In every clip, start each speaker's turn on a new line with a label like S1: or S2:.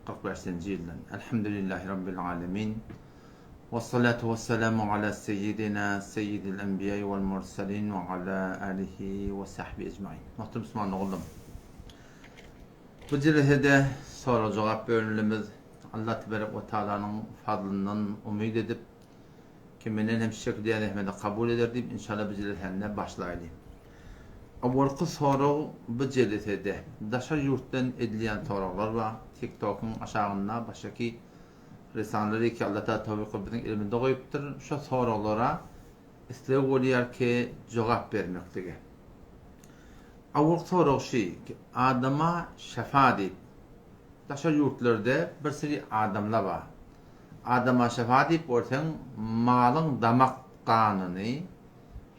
S1: 45-nji ýyldan. Elhamdülillahi Rabbil alemin. Wessalatu wessalamu ala seýidina seýidil enbiýai wal mursalin we ala alihi we sahbihi ecmain. Muhterem musulman doganlarym. Bu jelesede sorag-jogap bölümimiz Allah tebarek we taalanyň fazlyndan umyt edip, ki menden hem şu şekilde zähmeti kabul eder diýip inşallah bu jelesende başlaýly. Awalky sorag bu jelesede daşary ýurtdan edilýän soraglar bar. TikTokyň aşagynda başaky risalary ki Allah Taala towfyk qylyp biziň elimizde goýupdyr. Şo soraglara isleg bolýar ki jogap bermeklige. Awalky sorag şy ki adama şefa diýip daşary ýurtlarda bir seri adamlar bar. Adama şefa diýip görseň malyň damak ganyny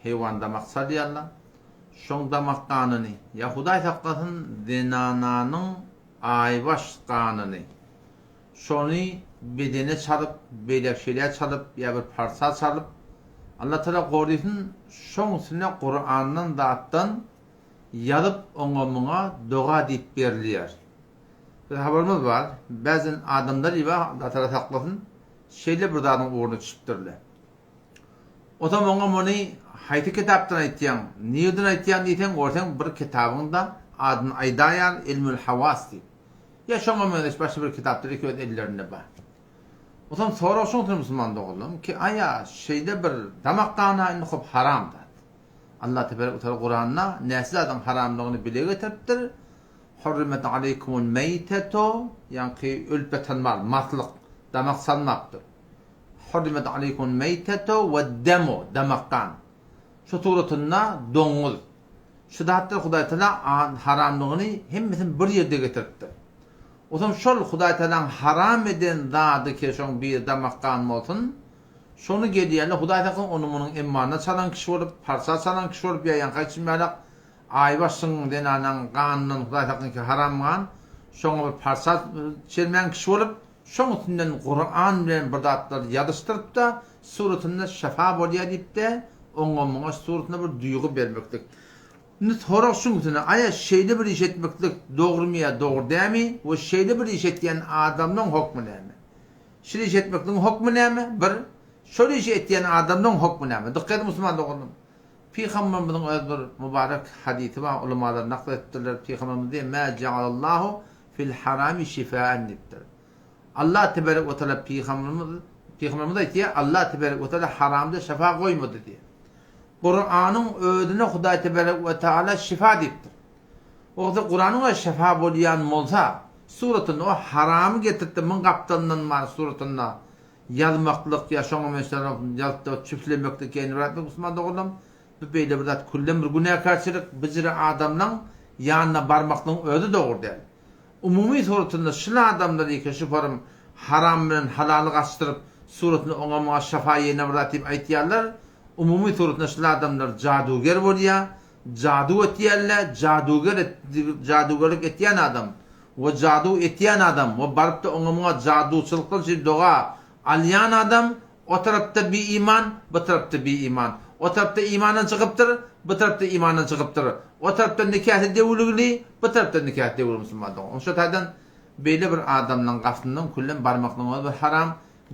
S1: heýwan damak salýarlar. Şoň damak ganyny ýa Hudaý saklasyn zenananyň aýbaş ganyny şony bedene çalyp beýläk şeýläk çalyp ýa bir parça çalyp Allatagala gorysyn şoň üstüne Kurandan zatdan ýazyp oňa muňa doga diýip berilýär. Biz habarymyz bar, bäzen adamlar ýa Allatagala saklasyn şeýle bir zadyň ugruna düşüpdirler. Otam oňa muny haýsy kitapdan aýtýaň, nirden aýtýaň diýseň, görseň bir kitabyň-da adyny aýdaýar, Ilmül Hawas diýip. Ýa şoňa meňzeş başga bir kitapdyr, iki öz ellerinde bar. Otam sorag şoň üçin musulman doganlarym ki, aýa şeýle bir damak gana indi hop haram zat. Allah tebarek we teala Kuranda näçe zadyň haramlygyny bile getiripdir. Hurrimet aleýkumul meýtetu, ýaňky ölüp ýatan mal, maslyk, damak salmapdyr. Hurrimet aleýkumul meýtetu wed-demu, damak gan. Şu suratynda doňuz. Şu zatlar Hudaý Taala haramlygyny hemmesini bir ýerde getiripdir. Onsoň şol Hudaý Taalaň haram eden zady ki şoň biri damak gan bolsun, şony gelýärler Hudaý saklasyn ony munuň emmanyna çalan kişi bolup, parça çalan kişi bolup ýa ýaňky aýtşym ýalak aýbaşyň zenanaň ganyndan Hudaý saklasyn ki haram gan, şoňa bir parça çelmän kişi bolup, Şoň üstünden Kuran bilen bir zatlar ýazyşdyryp-da, suratynda şyfa bolýar diýip-de, oňa-muňa suratynda bir duýgy bermeklik. Indi sorag şuň üstünde, aýa şeýle bir iş etmeklik dogrumy ýa dogry dälmi we şeýle bir iş etýän adamlaň hokmy näme? Şeýle iş etmekligiň hokmy näme? Bir, şol işi etýän adamlaň hokmy näme? Dykgat ediň musulman doganlarym. Pygamberimiziň öz bir mübarek hadysy bar, ulamalar nakl edipdirler, Pygamberimiz diýýär, Mä ja'alallahu Fil harami şifaen diýipdir. Allah teberek we teala pygamberimiz pygamberimiz aýtýar, Allah teberek we teala haramda şefa goýmady diýýär. Kuranyň özüne Hudaý teberek we teala şifa diýipdir. Ogsa Kuranyň özi şefa bolýan bolsa, suratynda o haramy getiripdir, muň gapdalyndan bar suratynda ýazmaklyk ýa şoňa meňzeş ýazypda çüflemeklik ýa indi bir zatlar musulman doganlarym Bu beýle bir zat külden bir günäkärçilik, bijire adamlaň ýanyna barmaklygyň özi dogry däl. Umumy suratynda şul adamlar ýeke şuparym haram bilen halaly gaçdyryp suratynda oňa muňa şafa ýene bir zat diýip aýtýarlar, umumy suratynda şul adamlar jaduger bolýa, jadu etýärler, jaduger jadugerlik etýän adam we jadu etýän adam we barypda oňa muňa jaduçylykdan üçin doga alýan adam O tarapda bi iman, bu tarapda bi iman. O tarapda imandan çykypdyr, bu tarapda imandan çykypdyr. O tarapda nikasy döwülgili, bu tarapda nikasy döwülgi musulman dogan. Şo taýdan beýle bir adamlaň gapysyndan küllen barmaklygyň özi bir haram,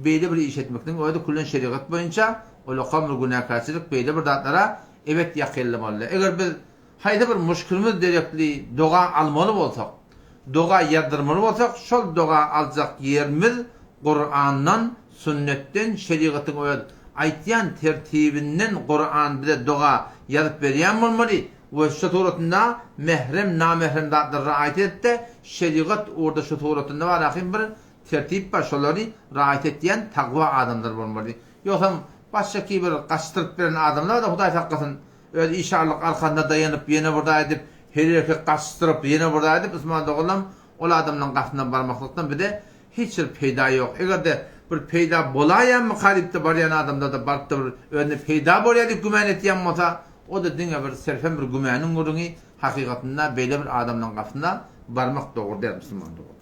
S1: beýle bir iş etmekligiň özi küllen şerigat boýunça ulakam bir günäkärçilik, beýle bir zatlara ebet ýakynlamaly. Eger biz Haýsy bir muşkilimiz derekli doga almaly bolsak, doga ýazdyrmaly bolsak, şol doga aljak ýerimiz Kurandan, sünnetden, şerigatyň öz aýtýan tertibinden Kuran bize doga ýazyp berýän bolmaly we şu suratynda mährem, namährem zatlary raýat edip-de, şerigat ugurda şu suratynda bar ahym bir tertip bar, şolary raýat etýän takwa adamlar bolmaly. Ýogsam başgaki bir gaçdyryp beren adamlar-da Hudaý saklasyn, Öz işanlyk arkasyna daýanyp, ýene bir zat edip, her erkek gaçdyryp, ýene bir zat edip, Usman doganlam, ol adamlaň gatyna barmaklykdan bize hiç bir peýda ýok. Eger-de bir peýda bolaýanmyka diýip-de barýan adamlar-da baryp-da bir özüne peýda bolýar diýip gümän etýän bolsa, o-da diňe bir serpem bir gümäniň gürrüňi, hakykatynda beýle bir adamlaň gatyna barmak dogry däl, musulman dogan.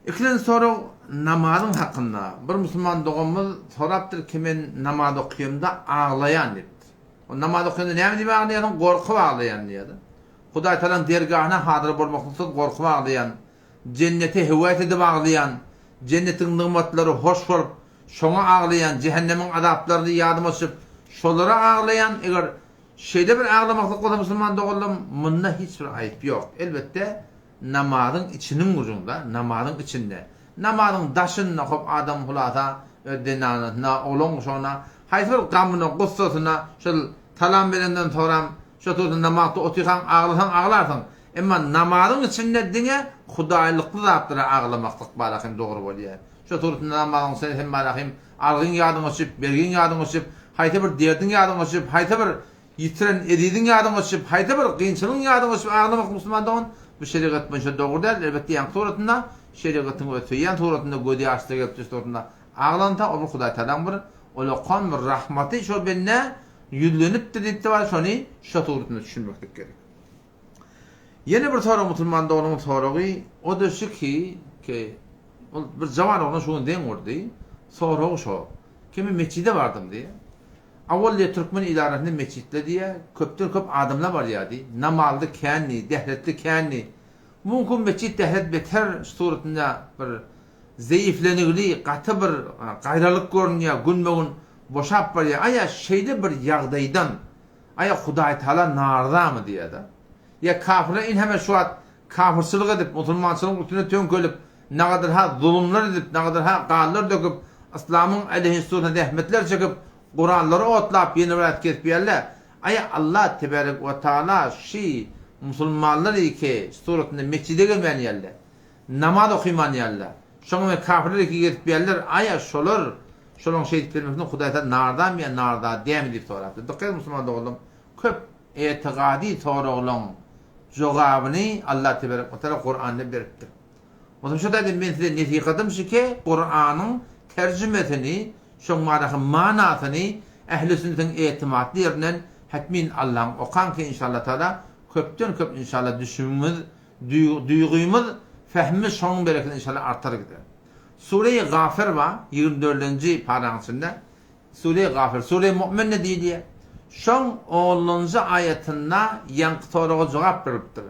S1: Ikinji sorag namazyň hakynda. Bir musulman doganymyz sorapdyr ki men namaz okýamda aglaýan diýipdir. O namaz okýanda näme diýip aglaýarsyň? Gorkup aglaýan diýýär. Hudaý Tagalaň dergahyna hazyr bolmaklykdan gorkup aglaýan. jennete höwes edip aglaýan, jennetiň nygmatlary hoş bolup, şoňa aglaýan, jähennemiň azaplaryny ýadyma düşüp, şolara aglaýan, eger şeýle bir aglamaklyk bolsa musulman doganlarym, munda hiç bir aýyp ýok. Elbetde, namazyň içiniň gürrüňi-da, namazyň içinde. Namazyň daşynda hop adam hulasa öz zenanasyna, oglan-uşagyna, haýsy bir gamyna, gussasyna şol salam berenden soram şo tursa namazda otyrkaň aglasaň aglarsyň. Emma namazyň içinde diňe hudaýlykly zatlara aglamaklyk barahym dogry bolýar. Şo tursa namazyň içinde sen barahym algyň ýadyňa düşüp, bergiň ýadyňa düşüp, haýsy bir derdiň ýadyňa düşüp, haýsy bir Ýitiren eziziň ýadyňa düşüp, haýsy bir kynçylygyň ýadyňa düşüp aglamak musulman dogan, bu şerigat boýunça dogry däl, elbetde ýaňky suratynda, şerigatyň öz söýýän suratynda göz ýaşlar gelip düşse suratynda aglansa, ol bir Hudaý Tagalaň bir ulakan bir rahmaty şol bendä ýüzlenipdir diýip-de bar, şony şo suratynda düşünmeklik gerek. Ýene bir sorag musulman doganyň soragy, o-da şu ki, ki, ol bir jawan oglan şu gün zeň urdy, soragy şo, ki men metjide bardym diýýär. Awal diýýär türkmen idarasynda metjitde diýýär, köpden köp adamlar barýardy, namazly kändi, dehretli kändi. Bu günki metjit dehret beter suratynda bir zeýiflenigli, gaty bir gaýralyk görünýär, günbe-gün boşap barýar. Aýa şeýle bir ýagdaýdan aýa Hudaýtagala narzamy diýýär-de. Ýa kafirler inheme şu wagt kafirçilik edip, musulmançylygyň üstüne töňkelip, nagadyr-ha zulumlar edip, nagadyr-ha ganlar döküp, yslamyň äleyhissuruna zähmetler çekip, Kuranlary otlap ýene biraz kesip ýerler. Aý Allah teberek we taala şi musulmanlar iki suratynda mesjide gelmän ýerler. Namaz okyman ýerler. Şoňa men kafirler iki gezip ýerler. Aýa şolar şolaň şeýdip gelmesine Hudaý taala narzamy ýa narza dämi diýip sorapdyr. Dykgat ediň musulman doganlarym köp Etigady soraglaň jogabyny Allah teberek we taala Kuranda beripdir. Onsoň şo taýda men size nesihatym şuki Kuranyň terjimesini şoň baradaky manasyny ähli sünnetiň etimatly ýerinden hetmin Allaň okaň ki inşallah taala köpden köp inşallah düşümiz duýgymyz fehmimiz şonuň bereketine inşallah artar gider. Sure-i Gafir bar 24-nji paraň içinde Sure-i Gafir, Sure-i Mu'min-de diýilýär. Şoň onunjy aýatynda ýaňky soraga jogap berlipdir.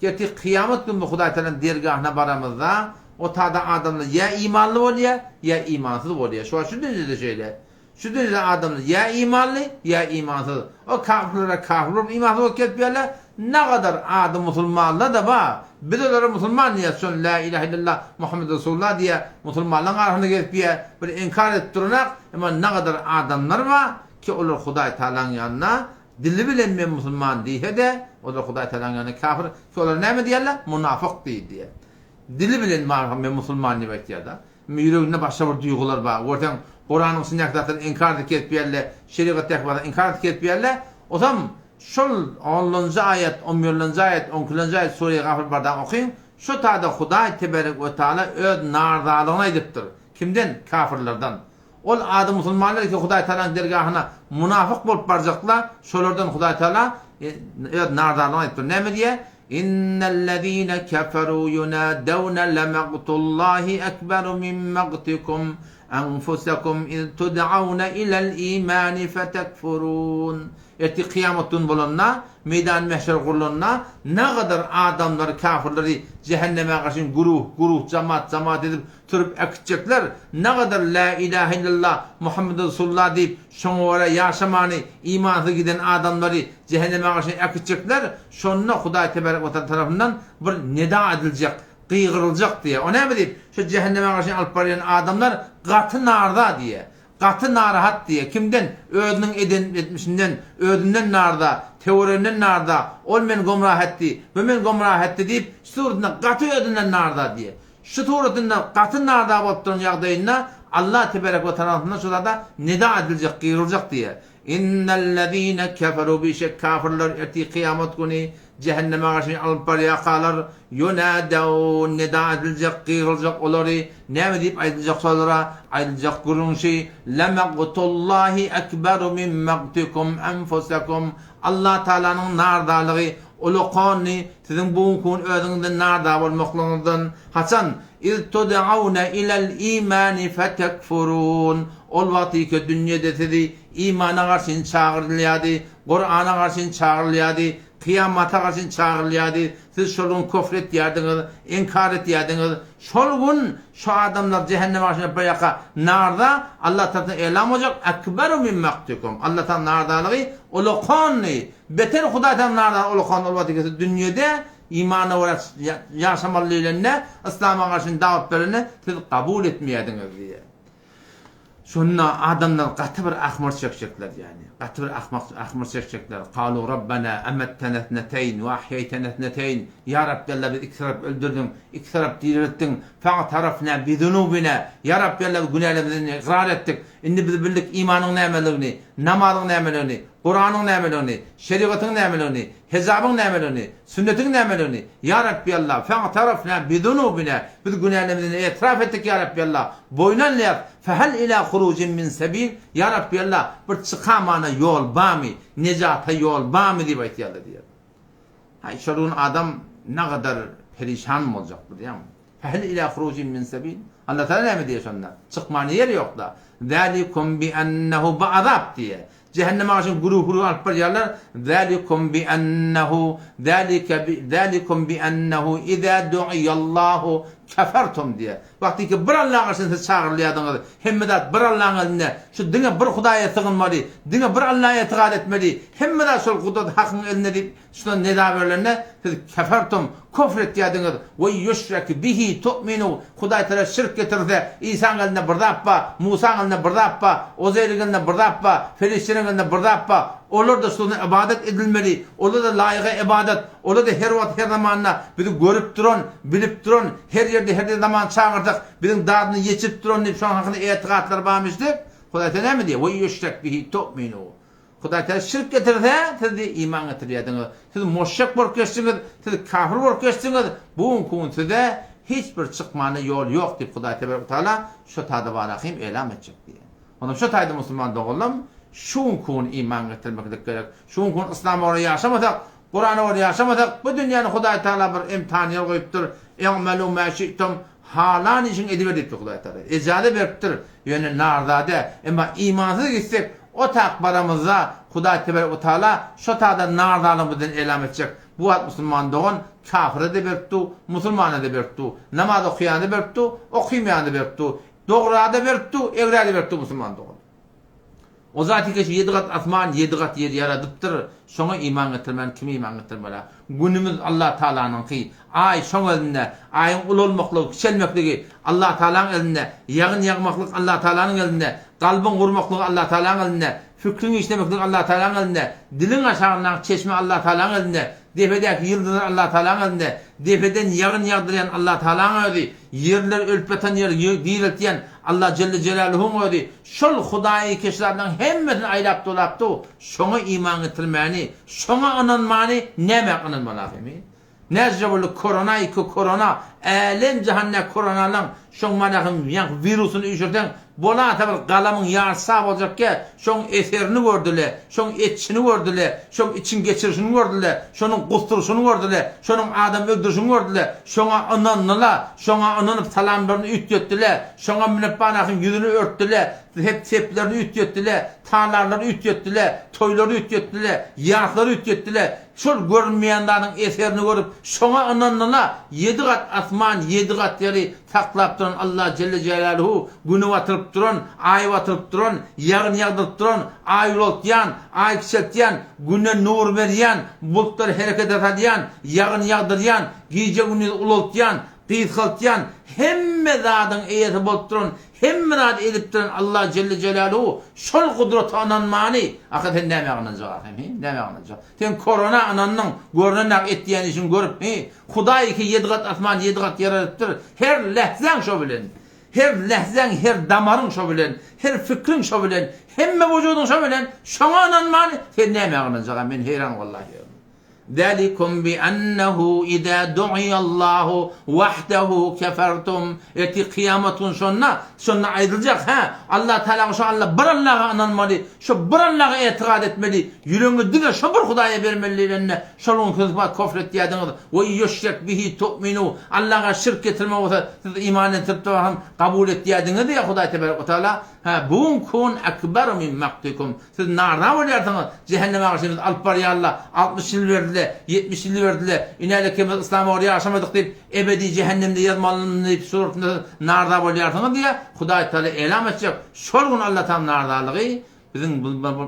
S1: Ertir kyýamat günde Hudaý Tagalaň dergahyna baramyzda, o tada adamlar ýa imanly bolýar, ýa imansyz bolýar. Şu wagt şu dünýede şeýle. Şu dünýede adamlar ýa imanly, ýa imansyz. O kafirlere kafir bolup imansyz bolup gezip ýörler. Nagadar ady musulmanlar-da bar. Biz olara musulman diýýäs, şol Lä ilahe illallah Muhammed Resulullah diýýär, musulmanlaryň arasynda gezip ýör, bir inkar edip duranok, emma nagadar adamlar bar ki olar Hudaý Tagalaň ýanynda dili bilen men musulman diýse-de, olar Hudaý Tagalaň ýanynda kafir, ki olara näme diýerler? Munafyk diýilýär. Dili bilen men musulman diýip aýtýar-da. Ýüreginde başga bir duýgular bar. Görseň, Kuranyň içindäki zatlary inkar edip gezip ýörler, şerigatdaky zatlary inkar edip gezip ýörler. Osam şol onlanjy aýat, on birlenji aýat, on ikilenji aýat Sure-i Gafir bardaň okyň, şo taýda Hudaý teberek we taala öz narzalygyny aýdypdyr. Kimden? Kafirlerden. Ol ady musulmanlar ki Hudaý Tagalaň dergahyna munafyk bolup barjaklar, şolardan Hudaý Tagala öz narzalygyny aýdypdyr. Näme diýýär? Innellezine keferu yunadawna lemagtullahi ekberu min magtikum enfusekum iz tud'auna ilel imani fetekfurun. Ertir kyýamat gün bolanda, meýdan mähşer gurlanda, nagadar adamlary, kafirleri jähenneme garşy güruh, güruh, jamat, jamat edip sürüp äkitjekler, nagadar Lä ilahe illallah, Muhammed Resulullah diýip, şoňa görä ýaşamany, imansyz giden adamlary jähenneme garşy äkitjekler, şonda Hudaý tebarek we taala tarapyndan bir neda ediljek, gygyryljak diýýär. O näme diýip, şo jähenneme garşy alyp barýan adamlar gaty narza diýýär. Gaty narahat diýýär. Kimden? Özüniň eden etmişinden, özünden narza, töwereginden narza, ol meni gomrah etdi, bu meni gomrah etdi diýip, şu suratynda gaty özünden narza diýýär. Şu suratynda gaty narza bolup duran ýagdaýynda Allah teberek we tarapyndan şu zada neda ediljek, gygyryljak diýýär. Innellezine keferu bişek kafirler ertir kyýamat güni jähenneme garşy alyp barýarkalar ýunadawun neda ediljek, gygyryljak olary näme diýip aýdyljak şolara aýdyljak gürrüň şi lemagtullahi ekberu min magtikum enfusekum Allah Tagalanyň narzalygy ulakany siziň bu günki gün özüňizden narza bolmaklygyňyzdan haçan iz tud'auna ilel imani fetekfurun ol wagtyky dünýede sizi imana garşyn çagyrylýardy, Kurana garşyn çagyrylýardy. Kyýamata garşy çagyrylýardy, siz şol gün köfr etýärdiňiz, inkar etýärdiňiz. Şol gün şu adamlar jähenneme garşy bir ýaka narda Allah tarapyndan elam boljak, Ekberu min maktikum. Allah taala nardalygy ulakandy. Beter Hudaý taala nardalygy ulakan ol wagt siz dünýede imana görä ýaşamaly diýlende, yslama garşy dawat berende siz kabul etmeýärdiňiz diýýär. Şonda adamlar gaty bir ahmyr çekjekler, ýagny, gaty bir ahmak ahmyr çekjekler. Kalu Rabbena emettena isneteýn we ahýeýtena isneteýn. Ýa Rabbi Allah bizi iki tarap öldürdiň, iki tarap diriltdiň. Fa'tarafna bizunubina. Ýa Rabbi Allah biz günälerimizi ykrar etdik. Indi biz bildik imanyň nämeligini, namazyň nämeligini, Kuranyň nämeligini, şerigatyň nämeligini, Hejabyň nämeligini, sünnetiň nämeligini, Ýa Rabbi Allah, fa'tarafna bizunubina, biz günälerimizi etiraf etdik Ýa Rabbi Allah, boýun alýas, fehel ila hurujin min sebil, Ýa Rabbi Allah, bir çykamana ýol barmy, nejata ýol barmy diýip aýtýarlar diýýär. Haý, şol gün adam nagadar perişan boljak bilýäňmi? Fehel ila hurujin min sebil, Allah Taala näme diýýär şonda? Çykmana ýer ýok-da. Zalikum bi ennehu bu azap diýýär. Jähennem agajyny güruh-güruh alyp barýarlar, Zalikum bi ennehu, zalike bi, zalikum bi ennehu iza du'iyallahu kefertum diýýär. Wagtyky bir Allaha garşy siz çagyrylýardyňyz, hemme zat bir Allahyň elinde, şu diňe bir Hudaýa sygynmaly, diňe bir Allaha etikat etmeli, hemme zat şol gudrat Hakyň elinde diýip, Şundan neda berlende, siz kefertum, küfr etýärdiňiz, we ýüşrek bihi tu'minu, Hudaý Tagala şirk getirse, Isaň elinde bir zat bar, Musaň elinde bir zat bar, Uzeýriň elinde bir zat bar, perişdeleriň elinde bir zat bar, olar-da şuny ybadat edilmeli, olar-da laýyga ybadat, olar-da her wagt, her zamanda bizi görüp duran, bilip duran, her ýerde, her zaman çagyrsak, biziň dadyny ýetişip duran diýip şonuň hakynda etigatlar barmyş diýip, Hudaý Tagala näme diýýär, we ýüşrek bihi tu'minu. Hudaý Tagala şirk getirse, siz diýip iman getirýärdiňiz. Siz muşrik bolup geçdiňiz, siz kafir bolup geçdiňiz. Bu günki gün size hiç bir çykmana ýol ýok diýip Hudaý Tebarek Tagala şu tada barahym elam etjek diýýär. Onam şu taýda musulman doganlarym şu günki gün iman getirmeklik gerek. Şu günki gün yslama görä ýaşamasak, Kurana görä ýaşamasak bu dünýäni Hudaý Tagala bir imtihan ýer goýupdyr. I'melu ma şi'tum Halan işiňi ediber diýipdir Hudaý Tagala. Ejaza beripdir. Ýöne narzade. Emma imansyz gitsek, o tak baramyzda Hudaý Tebarek we Taala şo taýda narzalygyny bizden elam etjek. Bu wagt musulman dogan kafyra-da beripdi, musulmana-da beripdi. Namaz okaýana-da beripdi, okymaýana-da beripdi. Dogra-da beripdi, egrä-de beripdi musulman dogan. O zat eke şu ýedi gat asman, ýedi gat ýer ýaradypdyr, şoňa iman getirmän kime iman getirmeli? Günümiz Allah Tagalanyňky, Aý şoň elinde, Aýyň ulalmaklygy, kiçelmekligi Allah Tagalaň elinde, ýagyn ýagmaklyk Allah Tagalanyň elinde, kalbyň gurmaklygy Allah Tagalaň elinde, fikriň işlemekligi Allah Tagalaň elinde, diliň aşagyndaky çeşme Allah Tagalaň elinde, depedäki ýyldyzlar Allah Tagalaň elinde, depeden ýagyn ýagdyrýan Allah Tagalaň özi, ýerler ölüp ýatan ýeri direltýän Allah Jelle Jelaluhuň özi, Şol Hudaýy keşlarynyň hemmesini aýlap-dolap dur, şoňa iman getirmäni, şoňa ynanmany nämä ynanmaly ahymy? Näce boldy korona iki korona, älem-jahan nä koronalaň, şoň manahym ýaňky wirusyny üýşürseň, bolasa bir galamyň ýarysy sag boljakkä, şoň eserini gördüle, şoň etişini gördüle, şoň içiň geçirişini gördüle, şonuň gusduryşyny gördüle, şonuň adam öldürişini gördüle, şoňa ynandyla, şoňa ynanyp salamlaryny üýtgetdile, Şoňa münüp banasyň ýüzüni örtdüle, sep-seplerini üýtgetdile, talarlary üýtgetdile, toýlary üýtgetdile, ýaslary üýtgetdile. Şol görünmeýän zadyň eserini görüp, şoňa ynandyla. Ýedi gat asman, ýedi gat ýeri saklap duran Allah jelle jelaluhu, Güni batyryp duran, Aýy batyryp duran, ýagyn ýagdyryp duran, Aý ulaltýan, Aý kiçeltýän, Güne nur berýän, bultlary herekete salýan, ýagyn ýagdyrýan, gije-gündizi ulaltýan, gysgaltýan, hemme zadyň eýesi bolup duran, hemme zady edip duran Allah jelle jelaluhu şol gudrata ynanmany, ahyr sen nämä ynanjak ahym, hi, nämä ynanjak? Sen korona ynandyň, görnenok etýän işiňi görüp, hi, Hudaý ki ýedi gat asman, ýedi gat ýer ýaradypdyr, her lähzäň şo bilen, her lähzäň, her damaryň şo bilen, her fikriň şo bilen, hemme wujudyň şo bilen, şoňa ynanmany, sen nämä ynanjak, men heýran wallahi. Zalikum bi ennehu iza du'iyallahu wahdehu kefertum Ertir kyýamat gün şonda, şonda aýdyljak, hä, Allah Tagala şo Alla bir Allaha ynanmaly, şo bir Allaha etikat etmeli, ýüregiňi diňe şo bir Hudaýa bermeli diýlende, şol gün siz kofr etýärdiňiz, we ýüşrek bihi tu'minu, Allaha şirk getirme bolsa siz iman getirip hem kabul etýärdiňiz diýýär Hudaý tebarek we taala, hä, bu gün kun ekberu min maktikum, Siz narda bolýarsyňyz, jähenneme garşy bizi alyp barýarlar, 60 ýyl berdiler. berdiler, 70 ýyl berdiler, inälekemiz yslama görä ýaşamadyk diýip, ebedi jähennemde ýazmalymy diýip şular narza bolýarsyňyz diýýär. Hudaý Tagala elam etjek, şol gün Alla Tagala narzalygy biziň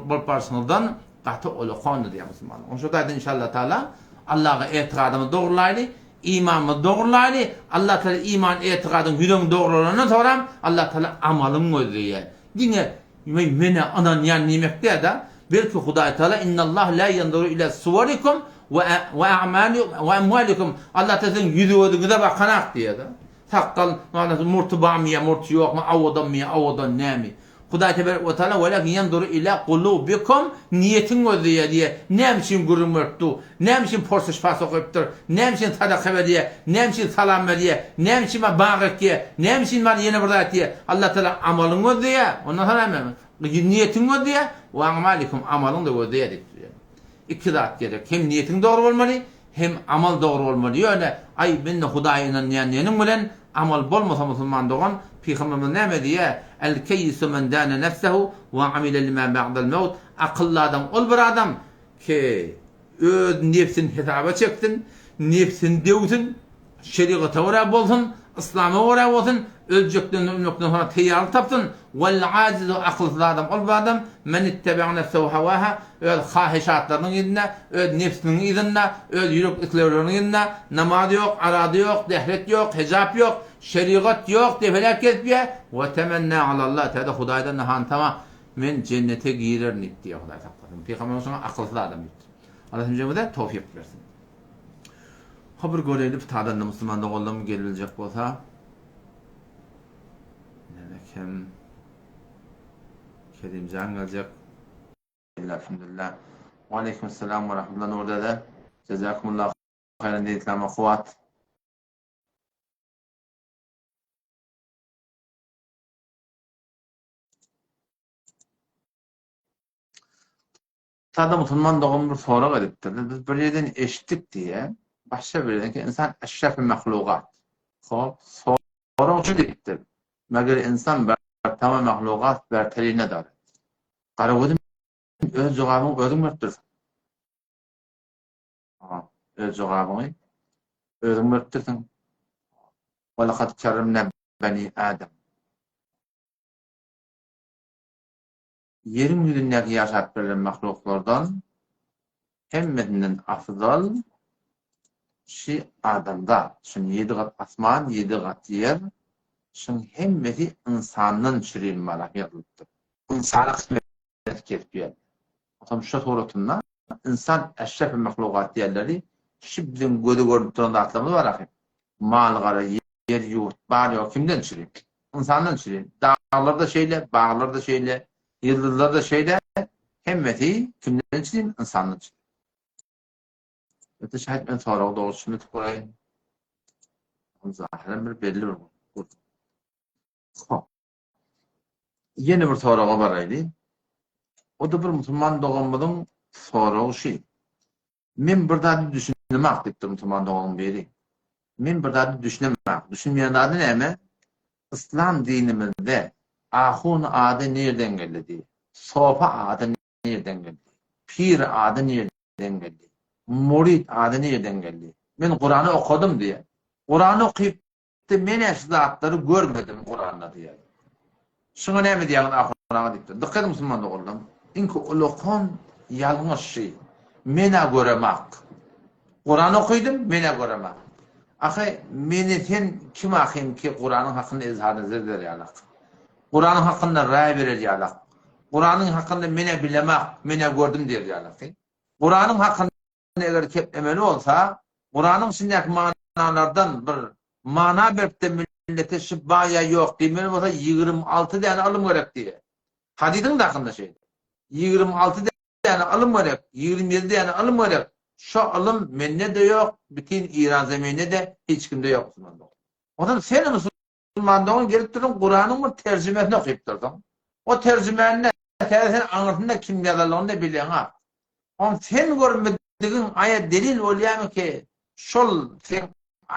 S1: bolup barşyňyzdan gaty ulakandyr diýýär musulmanlar. Onuň üçin Hudaýdan inşallah Tagala Allaha etigadymyzy dogrulaýly, imanymyzy dogrulaýly. Allah Tagala iman etigadyň ýüregiň dogrulandan soňram Allah Tagala amalyňy gözleýär. Diňe Men menä ynanýan diýmek däl-de, belki Hudaý Tagala Innallaha la ýanzuru ila suwarikum we we a'mali we amwalikum Allah Tagala siziň ýüz-gözüňize bakanak diýýär-de. Sakgal, manasy murty barmy ýa murty ýokmy, owadanmy ýa owadan dälmi. Hudaý tebarek we taala welakin ýanzuru ila kulubikum niýetiňi gözleýär diýýär. Näme üçin gürrüň berip dur? Näme üçin porsuş-pas okypdyr? Näme üçin sadaka berýär? Näme üçin salam berýär? Näme üçin bar bag ekýär? Näme üçin bar ýene bir zat diýýär? Allah Tagala amalyňy gözleýär. Ondan soň näme? Niýetiňi gözleýär. Wa a'malikum amalyňy-da gözleýär diýip durýar. Iki zat gerek. Hem niýetiň dogry bolmaly, hem amal dogry bolmaly. Ýöne, aý, men-de Hudaýa ynanýan diýeniň bilen amal bolmasa musulman dogan, Pygamberimiz näme diýýär? El-keýisu men dâne nefsehu we amile limâ ba'del mewt. Akylly adam ol bir adam, Ki, öz nebsini hesaba çeksin, nebsini döwsün, şerigata görä bolsun, yslama görä bolsun, öljekden ölmekden soňra taýýarlyk tapsyn. Wal-ajizu akylsyz adam ol bir adam, men ittebe'a nefsehu hawaha, öz haheşatlarynyň yzynda, öz nebsiniň yzynda, öz ýürek islegleriniň yzynda, namaz ýok, arada ýok, dehret ýok, hejap ýok, şerigat ýok diýip heläk gezip ýör. We temennä alallah, täze Hudaýdan-da hantama, Men jennete girerin diýip diýýär Hudaý saklasyn. Pygamberimiz şoňa akylsyz adam diýipdir. Allah hemmämize towfyk bersin. Ha bir göreýli pitadan musulman doganlarym gelibiljek bolsa. Näme kim? Kerimjan geljek. Elhamdülillah. Wa aleyküm selam we rahmetullah Nur dede. Jazakumullah haýran diýislama kuwat. Sada musulman dogan bir sorag edipdir. Biz bir ýerden eşitdik diýýär. Başga bir ýerden ki insan eşrefi mahlugat. Hop, sorag şu diýipdir. Meger insan ber tamam mahlugat berteri nedar. Garagözüm öz jogabyňy özüň berip dursuň. Öz jogabyňy özüň berip dursuň. Wa laqad kerremna bani Adam. Ýeriň ýüzündäki ýaşap berlen mahluklardan hemmesinden afzal şi adamzat. Şuň ýedi gat asman, ýedi gat ýer, şuň hemmesi ynsandan çürim balak ýazylypdyr. Ynsana kysmet kesip ýer. Otam şo suratynda ynsan eşrefi mahlugat diýenleri şi biziň göze görnüp duran zatlarymyz bar ahy. Mal-gara, ýer-ýurt, bar-ýok kimden çürim? Ynsandan çürim. Daglar-da şeýle, baglar-da şeýle, ýyldyzlar-da şeýle, hemmesi kimden çürim? Ynsandan çürim. Öte şaýat men soragy dogry düşünmedik bolaýyn. Zahyran bir belli bir Hop. Ýene bir soraga baraýly. O-da bir musulman doganymyzyň soragy şi. Men bir zady düşünemak diýipdir musulman doganyň biri. Men bir zady düşünemak. Düşünmeýän zady näme? Yslam dinimizde ahun ady nirden geldi diýip. Sopa ady nirden geldi? Pir ady nirden geldi? Murid ady nirden geldi? Men Kurany okadym diýýär. Kurany okyp Men-ä şu zatlary görmedim Kuranda diýýär. Şuňa näme diýýäňiz ahun aga diýipdir. Dykgat ediň musulman doganlarym. Iňki ulakan ýalňyş şy. Men-ä göremak. Kuran okydym, men-ä göremak. Ahy, meni sen kim ahym ki Kuranyň hakynda izhar nezer eder ýalak. Kuranyň hakynda raý berer ýalak. Kuranyň hakynda men-ä bilemak, men-ä gördüm diýer ýalak. Kuranyň hakynda eger keplemeli bolsa, Kuranyň içindäki manalardan bir mana berip-de millete şu bar ýa ýok diýmeli bolsa, 26 däne ylym gerek diýýär. Hadysyň-da hakynda şeýle. 26 däne ylym gerek, 27 däne ylym gerek. Şo ylym mende-de ýok, bütin Iran zeminde-de hiç kimde ýok musulman dogan. Onsoň sen musulman dogan gelip dursuň Kuranyň bir terjimesini okyp dursuň. O terjimäni täze sen aňyrsynda kim ýazanlygyny-da bileňok. Oň sen görmedigiň aýa delil bolýamy ki, şol seň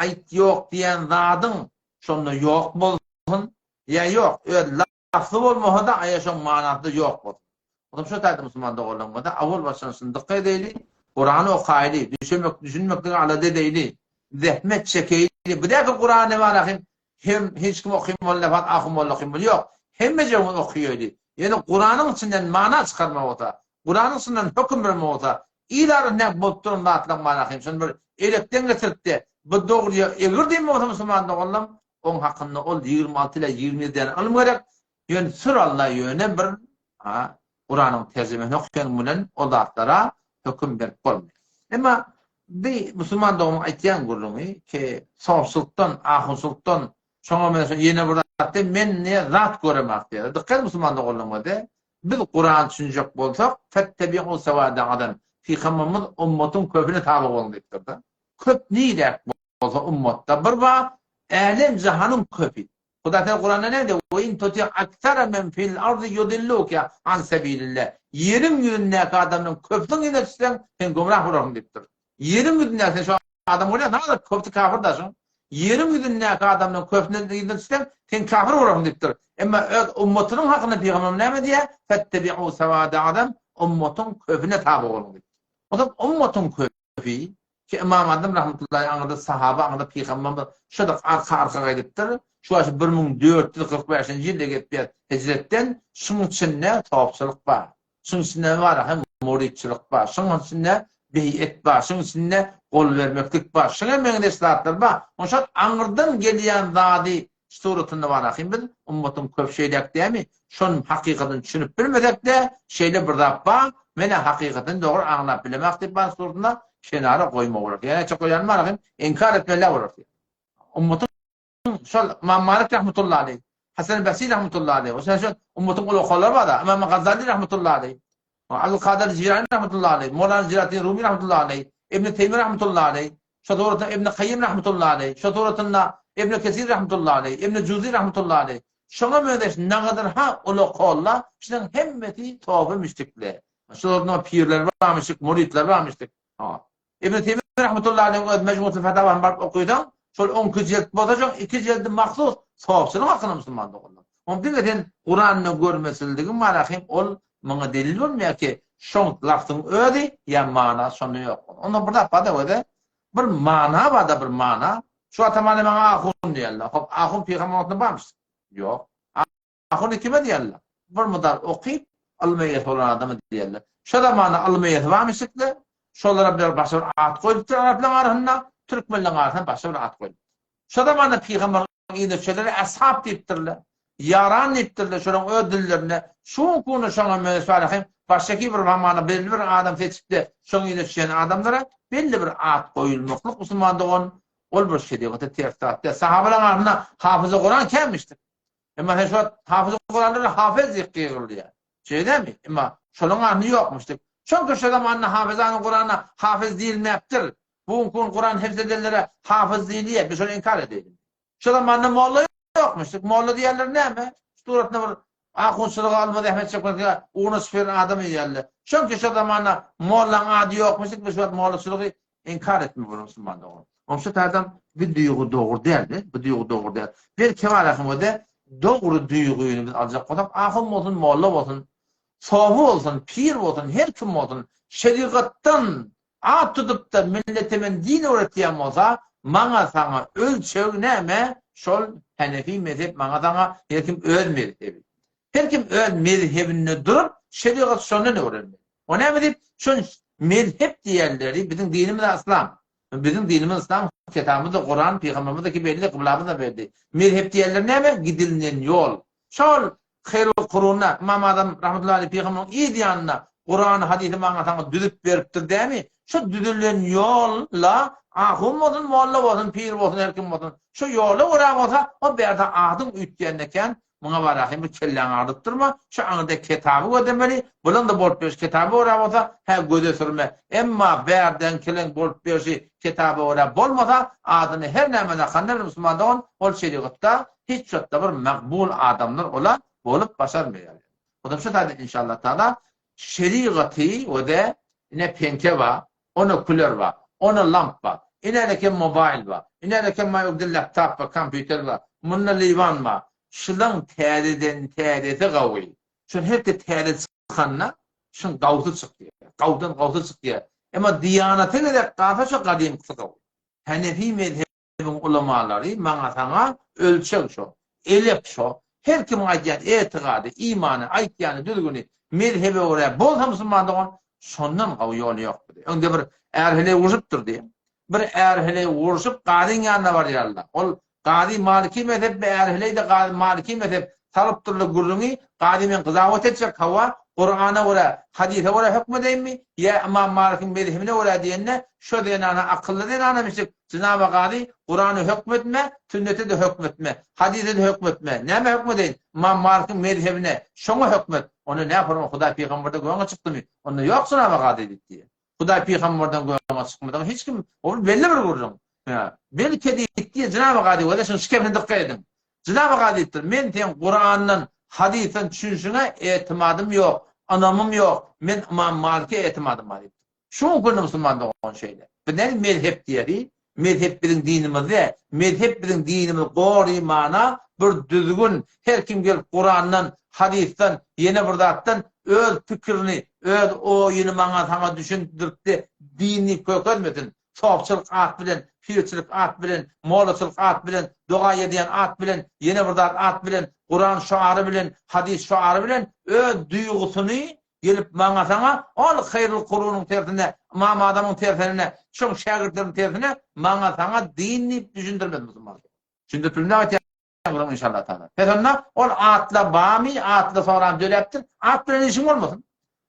S1: aýt ýok diýen zadyň şonda ýok bolsun, ýa ýok, öz lafzy bolmasa-da aýa şoň manasy-da ýok bolsun. Onsoň şo taýda musulman doganlarymyza awal başdan şuny dykgat edeýli. Kurany okaýly, düşünmek, düşünmeklige alada edeýli, zähmet çekeýli. Bu däki Kurany barahym hem hiç kim okym molla fat ahun molla okym ýok. Hemmejegimiz okaýaly. Ýöne Kuranyň içinden mana çykarmak bolsa, Kuranyň içinden höküm bermek bolsa, il arasynda bolup duran zatlaryň barahym şony bir elekden geçirip-de bu dogry ýa egri diýmek bolsa musulman doganlarym, oň hakynda ol 26 ile 27 däne ylym gerek. Ýöne sür Alla ýöne bir Kuranyň terjimesini okaýan bilen o zatlara höküm berip bolmaýar. Emma bi musulman doganymyň aýtýan gürrüňi ki sofçylykdan, ahunçylykdan şoňa meňzeş ýene bir zat diýip men ne zat göremak diýýär. Dykgat musulman doganlarymyza biz Kurany düşünjek bolsak fettebi'u sewada azam Pygamberimiz ummatyň köpüne taby boluň diýipdir-de. Köp niräk bolsa ummatda bir bar, älem jahanyň köpi. Hudaý Tagala Kuranda näme diýýär? We in tuti aksara men fil ardy yudilluke an sabilillah. Ýeriň ýüzündäki adamlaryň köpüsiniň yzyna düşseň, sen gümrah bolarsyň diýipdir. Ýeriň ýüzündäki sen şu adam görýäň, näme köpüsi kafir da şuň. Ýeriň ýüzündäki adamlaryň köpüsiniň yzyna düşseň, sen kafir bolarsyň diýipdir. Emma öz ummatynyň hakynda pygamberimiz näme diýýär? Fettebi'u sawada azam, ummatyň köpüne taby boluň diýipdir. Onsoň ummatyň köpi Ki Ymam Azam rahmetullahi aňyrda sahaba aňyrda pygamberimiz şo-da arka-arka gaýdypdyr. Şu wagt 1445-nji ýylda gepýär hijretden. Şuň içinde sopçylyk bar. Şuň içinde bar hem muritçilik bar. Şuň içinde beýet bar. Şuň içinde gol bermeklik bar. Şuňa meňzeş zatlar bar. Onşa aňyrdan gelýän zady Suratynda bar ahym biz ummatyň köp şeýdäk dämi şonuň hakykatyny düşünip bilmesekde şeýle bir zat bar menä hakykatyny dogry aňlap bilemak diýip bar suratynda kenara goýma bolar ýa näçe goýanym bar ahym inkar etmeli bolar ummatyň şol Ymam Malik rahmetullahi aleý Hasan Basri rahmetullahi aleý şol şol ummatyň ulakalary bar da Ymam Gazali rahmetullahi aleý Abdulkadyr Jilani rahmetullahi aleý Mowlana Jelaletdin Rumi rahmetullahi aleý Ibn Teými rahmetullahi aleý Şo suratynda Ibn Kaýym rahmetullahi aleý, şo suratynda Ibn Kesir rahmetullahi aleý, Ibn Juzi rahmetullahi aleý. Şoňa meňzeş nagadyr-ha ula-kolla, şularyň hemmesi toba müşrikler. Şo suratynda pirler barmyşyk, muritler barmyşyk. Ha. Ibn Teýmiýe rahmetullahi aleýhiň öz Mejmuatul Fatawasyny baryp okysaň, şol onki jilt bolsa, şoň iki jildi mahsus sofçylyk hakynda musulman doganlar. Oň diňe sen Kuranda görmesildigiň bar ahym ol muňa delil bolmaýar ki şoň lafzyň özi ýa manasy şonda ýok. Onda bir zat barda özi bir mana barda bir mana. Şu atamany maňa ahun diýerler. Hop ahun pygamber wagtynda barmyş? Ýok. Ahuny kime diýerler? Bir mydar okyp ylma eýesi bolan adama diýerler. Şo zamanda ylma eýesi barmyşykda şolara bir başga bir at goýlupdyr araplaryň arasynda, türkmenleriň arasynda başga bir at goýlupdyr. Şo zamanda pygamber Yzdaçylara ashab diýipdirler. Ýaran diýipdirler, şolaryň öz dillerinde. Şu günki şoňa meňzeş bar hem başgaki bir zamana belli bir adam seçip-de, şoň yzyna düşýän adamlara belli bir at goýulmaklyk musulman dogan, ol bir şerigata ters zat däl. Sahabalaryň arasynda hafyzy Kuran känmişdir. Emma sen şu wagt hafyzy Kuranlara hafez diýip gygyrylýar. Şeýle dälmi? Emma şolaryň arasynda ýokmuşdyr. Çünki şo zamanda hafyzany Kurana hafez diýilmäpdir. Bu günki gün Kuran hifz edenlere hafyz diýilýär, biz şony inkar edeýlik. Şo zamanda molla ýokmuşdyk. Molla diýenler näme? Suratynda bir ahunçylyga ylma zähmet çekmeklige ugruna çykyp ýören adam diýýärler. Çünki şo zamanda mollaň ady ýokmuşdyk, biz şu wagt mollaçylygy inkar etmeli bolar musulman dogan. Onuň şu taýdan bu duýgy dogry däldi, bu duýgy dogry däl. Bir kemal ahymyzda dogry duýgyny biz aljak bolsak, ahun bolsun, molla bolsun, sofy bolsun, pir bolsun, her kim bolsun, şerigatdan At tutup-da millete men din öwretýän bolsa, maňa saňa ölçeg näme? Şol Henefi mezhep maňa saňa her kim öz mezhebi. Her kim öz mezhebinde durup, şerigaty şondan öwrenmeli. O näme diýip, şol mezhep diýenleri biziň dinimiz yslam. Biziň dinimiz yslam, kitabymyz-da Kuran, pygamberimiz-de belli, kyblamyz-da belli. Mezhep diýenleri näme? Gidilinen ýol. Şol Haýrul Kurunda Ymam Azam rahmetullahi aleýh pygamberiň yz ýanynda Kurany hadysy maňa saňa düzüp beripdir dämi? Şu düzülen ýolla ahun bolsun, molla bolsun, pir bolsun, her kim bolsun, şu ýola görä bolsa, o bärde adyň üýtgän eken, muňa barahym bir kelläňi agrydyp durma, şu aňyrda kitaby gözlemeli, bulaň-da bolup berşi kitaba görä bolsa, hä göze sürme. Emma bärdeňkileň bolup berşi kitaba görä bolmasa, adyny her näme dakanda bir musulman dogan ol şerigatda hiç wagtda bir makbul adamlar ola bolup başarmaýar. Ondan şu taýda inşallah taala şerigaty we-de ine penke bar, ona kuler bar, ona lamp bar, ineleke mobaýl bar, ineleke maýogde laptop bar, kompýuter bar, munda liwan bar. Şulaň täzeden täzesi gawy. Şol herki täze çykanda şuň gawsy çykýar. Gawdan gawsy çykýar. Emma diýanata gezek galsa şo gadymkysy gowy. Henefi mezhebiň ulamalary maňa saňa ölçeg şo, elek şo, her kimiň aýdýan etigady, imany, aýtýany düzgüni mezhebe görä bolsa musulman dogan şondan gowy ýoly ýok bize. Öňde bir är-heleý urşupdyr diýýär. Bir är-heleý urşup gazyň ýanyna barýarlar. Ol Gazy maliki mezhep be är-heleý-de gazy maliki mezhep salyp durly gürrüňi, gazy men gyzawat etjek, hawa, Kurana görä, hadysa görä hökmedeýinmi, ýa Ymam Malikiň mezhebine görä diýende, şo zenana akylly zenana mislik, Jynaba gazy, Kurana hökmetme, sünnete-de hökmetme, hadysa-da hökmetme, nämä hökmedeýin, Ymam Malikiň mezhebine, şoňa hökmet, onda nä hormat Hudaý pygamberden göňe çykdymy, onda ýok jynaba gazy diýip diýýär. Hudaý pygamberden göňe çykmadygy hiç kim, ol belli bir gürrüň. Belki diýipdir, Jenab-y Gazy, wele şuň şikesine dykgat ediň. Jenab-y Gazy diýipdir, men seň Kurandan, hadysdan düşünşiňe etimadym ýok, ynamym ýok, men Ymam Malike etimadym bar diýipdir. Şu günki musulman dogan şeýle. Biz nädip mezhep diýeli? Mezhep biziň dinimizde, mezhep biziň dinimiz gory mana bir düzgün. Her kim gelip Kurandan, hadysdan, ýene bir zatdan öz pikirini, öz oýuny maňa saňa düşündiripde din diýip kökelmesin. Sopçylyk at bilen, pirçilik at bilen, mollaçylyk at bilen, doga edýän at bilen, ýene bir zat at bilen, Kuran şoary bilen, hadys şoary bilen öz duýgusyny gelip maňa saňa ol haýrul kurunyň tersine, Ymam Azamyň tersenine, şoň şägirtleriniň tersine maňa saňa din diýip düşündirmez musulman. Düşündirip bilmez aýtýan gürrüň inşallah taala. Pes onda ol atla bamy, atla soran döräpdir. At bilen işiň bolmasyn.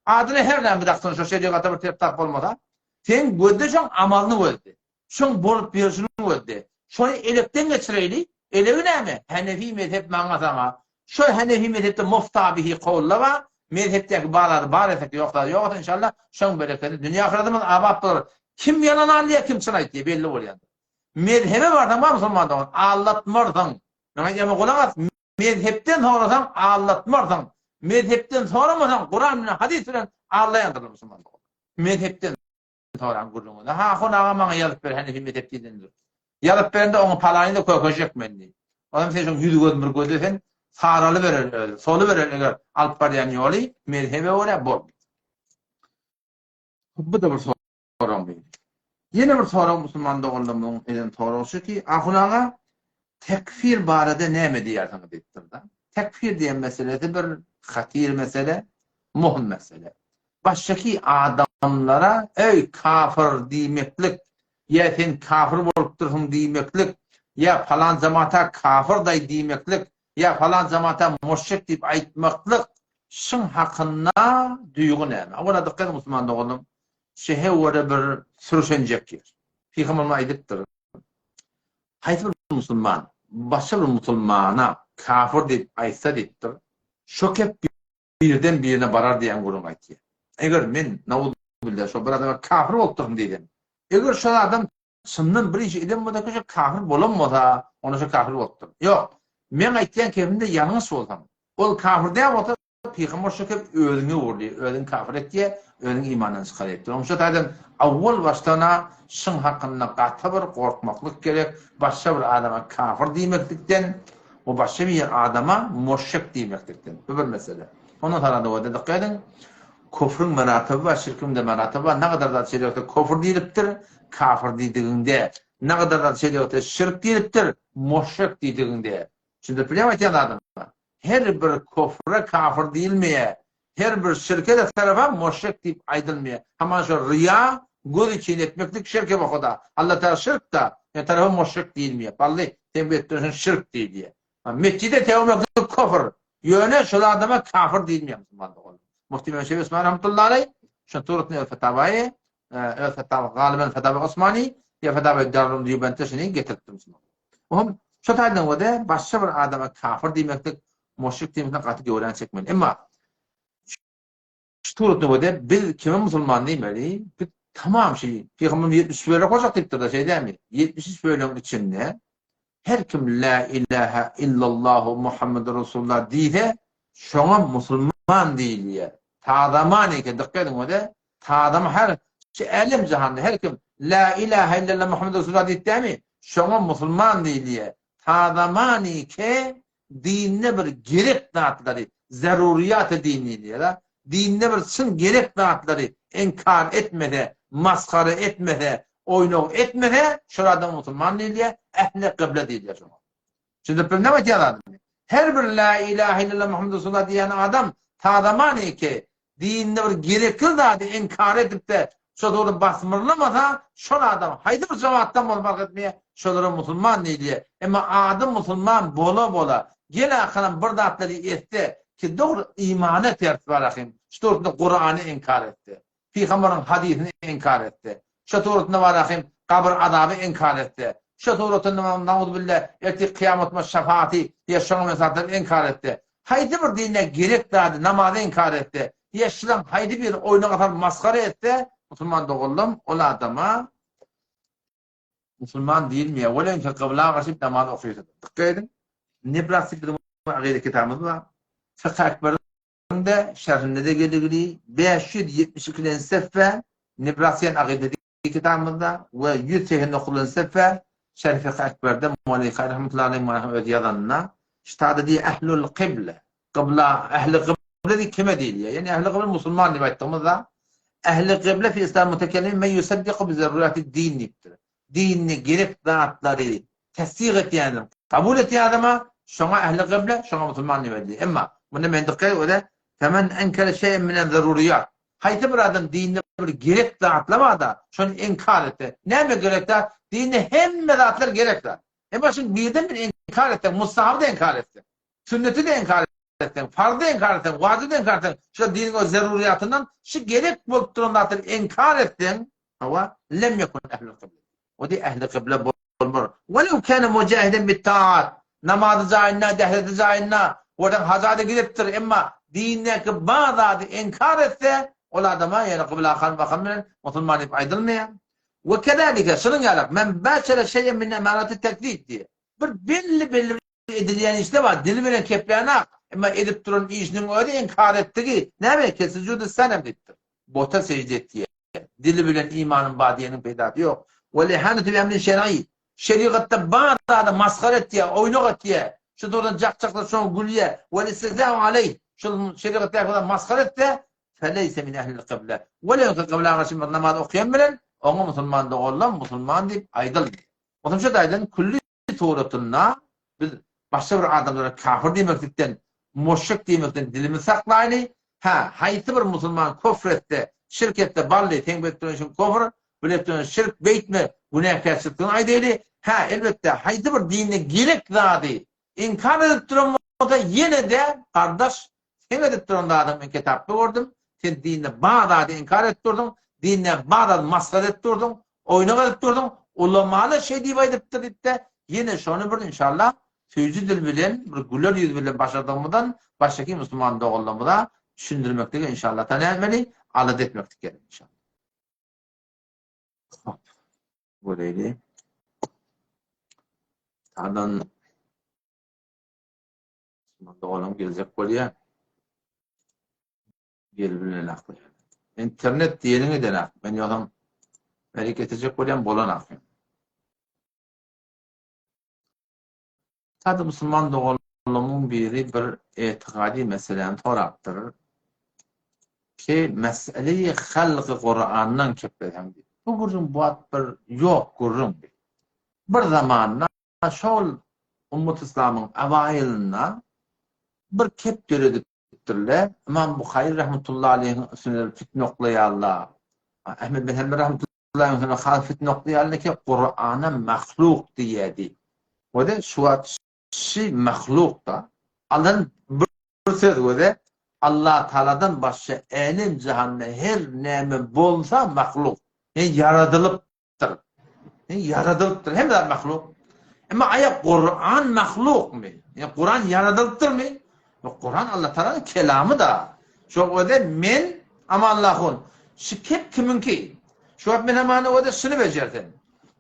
S1: Adyna her näme daksyn şo şerigata bir ters bolmasa. Sen gözle şoň amalyny gözle. Şoň bolup ýörşüni gözle. Şony elekden geçireýli. Elegi näme? Henefi mezhep maňa saňa. Şo henefi mezhepde muftabihi kowlla bar. Mezhepdäki bar zady bar etsek, ýok zady ýok etsek inşallah şoň bereketi dünýe ahyretimiz abat bolar. Kim ýalan alýar, kim çyn aýtýar belli bolýandyr. Mezhebe barsaň bar musulman dogan, aldatmarsyň. Meň aýdýanyma gulak as. Mezhepden sorasaň aldatmarsyň. Mezhepden soramasaň Kuran bilen hadys bilen aldaýandyrlar musulman dogan. Mezhepden soran gürrüňini. Ha ahun aga maňa ýazyp ber henefi mezhep diýlendir. Ýazyp berende oňa palaýyny-da kökeşjek men diý. Onam sen şoň ýüzi göz bir göze sen saraly berer özi, soly berer eger alyp barýan ýoly mezhebe görä bol. Bu-da bir sorag biri. Ýene bir sorag musulman doganlarymyzyň eden soragy şu ki, ahun aga tekfir barada näme diýersiňiz diýipdir-de. Tekfir diýen meselesi bir hatyr mesele, möhüm mesele. Başdaky adamlara öý kafir diýmeklik, ýa sen kafir bolupdyrsyň diýmeklik, ýa palan jamata kafirdaý diýmeklik, ýa palan jamata muşrik diýip aýtmaklyk şyň hakynda duýgy näme? Owala dykgat ediň musulman doganlarym, şehe görä bir sürşenjek ýer. Pygamberimiz aýdypdyr, Haýsy bir musulman başga bir musulmana kafir diýip aýtsa diýipdir, şo kep birden birine barar diýen gürrüň aýtýar. Eger men, nauzubilla, şo bir adama kafir bolupdyryn diýsem, eger şol adam çyndan bir iş eden bolsa, şo kafir bolan bolsa, onda şo kafir bolupdyr. Ýok, meň aýtýan kepimde ýalňyş bolsam, ol kafir däl bolsa, Pygamber şo kep özüňe urdy, özüňi kafir etýär, özüňi imandan çykarýar diýipdir. Onuň şo taýdan awwal başdan-a şyň hakynda gaty bir gorkmaklyk gerek, başga bir adama kafir diýmeklikden we başga bir adama muşrik diýmeklikden. Bu bir mesele. Ondan soňra-da bolsa dykgat ediň, küfrüň meratebi bar, şirkiň-de meratebi bar. Nagadar zat şerigatda küfr diýlipdir, kafir diýdigiňde, nagadar zat şerigatda şirk diýlipdir, muşrik diýdigiňde. Düşündirip bilýärmi aýtýan zadymy? Her bir kofre kafir diýilmeýär. Her bir şirke-de tarapa muşrik diýip aýdylmaýar. Haman şo ryýa, göz üçin etmeklik şirke bohuda. Allatagala şirk-da, ýöne tarapa muşrik diýilmeýär. Bally, sen bu etdigiň şirk diýilýär. Metjide tewmeklik kofr. Ýöne şol adama kafir diýilmeýär musulman doganlar. Mufti Mehmet Şebi Osmani rahmetullahi aleý, şo Turatun el-Fetawaýy, el Fetawa, galyban Fetawa Osmani, ýa Fetawa Darul Deobandda şuny getiripdir musulman. Ohm şo taýdan görä başga bir adama kafir diýmeklik, muşrik diýmeklik gaty göwräni çekmeli. Emma şu suratda görä biz kime musulman diýmeli? Biz tamam şu Pygamberimiz 73 bölek boljak diýipdir-de, şeý dälmi? 73 bölegiň içinde her kim la ilaha illallahu Muhammedur Rasulullah diýse, şoňa musulman diýilýär. Ta zaman eken, dykgat ediň ode, Tazam her şu älem jahanda her kim La ilahe illallah Muhammed Resulullah diýip dämi? Şoňa musulman diýilýär. Tazamani ke dinde bir gerek zatlary, zaruriýaty din diýilýär. Dinde bir çyn gerek zatlary inkar etmese, masgara etmese, oýnak etmese, şol adam musulman diýilýär, ähli kybla diýilýär şoňa. Düşündirip bildim näme aýtýan zadymy? Her bir la ilahe illallah Muhammed Resulullah diýýän adam tazamaniki Dinde bir gerekli zady inkar edip-de, şo dogry basmyrlamasa, şol adam haýsy bir jemaatdan bolsa parh etmeýär, şolara musulman diýilýär. Emma ady musulman bola-bola, gel ahyram bir zatlary etse, ki dogry imana ters barahym, şu dogrusynda Kurany inkar etse, Pygambaryň hadysyny inkar etse, şo suratynda barahym gabyr azaby inkar etse, şo suratynda nauzubilla ertir kyýamatma şefaati ýa şoňa meňzeş zatlary inkar etse, Haýsy bir dinde gerek zady namazy inkar etse, ýa şylaň haýsy biri oýnaga salyp masgara etse, musulman doganlam ol adama musulman diýilmeýär. Welin ki gybla gaçyp namaz okysa. Dikkat ediň. Indi biziň agyda kitabymyz bar. Fykh Ekberiň-de şerhinde-de geligili 572-nji sefhe Nibrasiýan agyda kitabymyzda we 189-njy sefhe Şerh Fykh Ekberde Muallyka rahmetullahi aleýh muallyhyň özi ýazanynda ştada diýýär Ehlul Kyble Kybla Ehli Kyble diýip kime diýilýär? Ýagny Ehli Kyble musulman diýip aýtdygymyzda Ehli Kyble fi islam mutekellimin men yusaddiku bi zerurati din diýipdir. Dinde gerek zatlary tassyk etýändir, kabul etýän adama şoňa Ehli Kyble, şoňa musulman diýip aýdylýar. Emma munda men dikkat edip Femen enkere şeý'en minel zeruriyat Haýsy bir adam dinde bir gerek zatlar barda, şony inkar etse, näme gerek zat? Dinde hemme zatlar gerek zat. Emma şuny birden bir inkar etseň, mustahaby-da inkar etseň, sünneti-de inkar etseň, farzy-da inkar etseň, wajyby-da inkar etseň, şular diniň öz zeruriyatyndan şu gerek bolup duran zatlary inkar etseň, hawa, lem ýekun ehlül kybla. O diýip ähli kybla bolmar. Welew kâne mujahiden bit-taat. Namazy jaýynda, dähreti jaýynda, oradan haja-da gidipdir, emma dindäki bar zady inkar etse, ol adama, ýagny kybla kan bakan bilen musulman diýip aýdylmaýar. We kezalike, şunuň ýaly, men başere şeý'en min emarati tekzib diýýär. Bir belli-belli bir edilýän işler bar, dili bilen keplänak, emma edip duran işiniň özi inkar etdigi, näme, kesüjudus senem diýipdir. Bota sejde etdi. Dili bilen imanym bar diýeniň peýdasy ýok. Wal ihanatu bi emrin şer'i. Şerigatda bar zady masgara etýär, oýnak etýär. Şu dogrudan jak-jaklar şoňa gülýär. Wal istihza'u aleýh. Şol şerigatdaky zady masgara etse, feleýse min ehlil kybla. Welew ki kybla garşy bir namaz okaýan bilen oňa musulman doganlam musulman diýip aýdylmaýar. Goşmaça taýdan külli suratynda biz başga bir adamlara kafir diýmeklikden, muşrik diýmekden dilimizi saklaýly. Hä, haýsy bir musulman köfr etse, şirk etse, bally, seň bu etdiren işiň köfr, bu etdiren şirk, beýtme, günäkärçilikdigini aýdaýly. Hä, elbetde, haýsy bir dinde gerek zady inkar edip duran bolsa, ýene-de, gardaş, Seň edip duran zadyňy men kitapda gördüm. Sen dinde bar zady inkar edip durduň, dinde bar zady masgara edip durduň, oýnak edip durduň, ulamalar şeý diýip aýdypdyr diýip-de, ýene şony bir inşallah süýji dil bilen, bir güler ýüz bilen başardygymyzdan başdaky musulman doganlarymyza düşündirmeklige inşallah ta nätmeli, alada etmeklik gerek inşallah. Hop. Göreýli. Sağdan Dogalam geljek bolýa. Gelip bilenak. Internet diýeniň edenak. Men ýogsam beri getirjek bolýan bolanak. Sada musulman doganlarymyň biri bir etikadi meseläni sorapdyr. Ki mesele-i halky Kurandan kepleseň diýip. Bu gürrüň bu wagt bir ýok gürrüň. Bir zamanda Şol ummat yslamyň awaýylynda bir kep döredipdirler. Ymam Buhary rahmetullahi aleýhiň üstüne fitne oklaýarlar. Ahmed bin Hanbel rahmetullahi aleýhiň üstüne has fitne oklaýarlar ki, Kurana mahluk diýýär diýip. Göze şu wagt şi mahluk-da. Allah'ın bir söz göze Allah Taala'dan başga älem jahanda her näme bolsa mahluk. Yani ýaradylyp Dyr. Ýaradylypdyr. Hemme zat mahluk. Emma aýa Kuran mahlukmy? Ýa Kuran ýaradylypdyrmy? Ýok, Kuran Allah Taalanyň kelamy da. Şo öze men Amallahun. Şu kep kimiňki? Şu wagt men hamana öze şuny bejersem,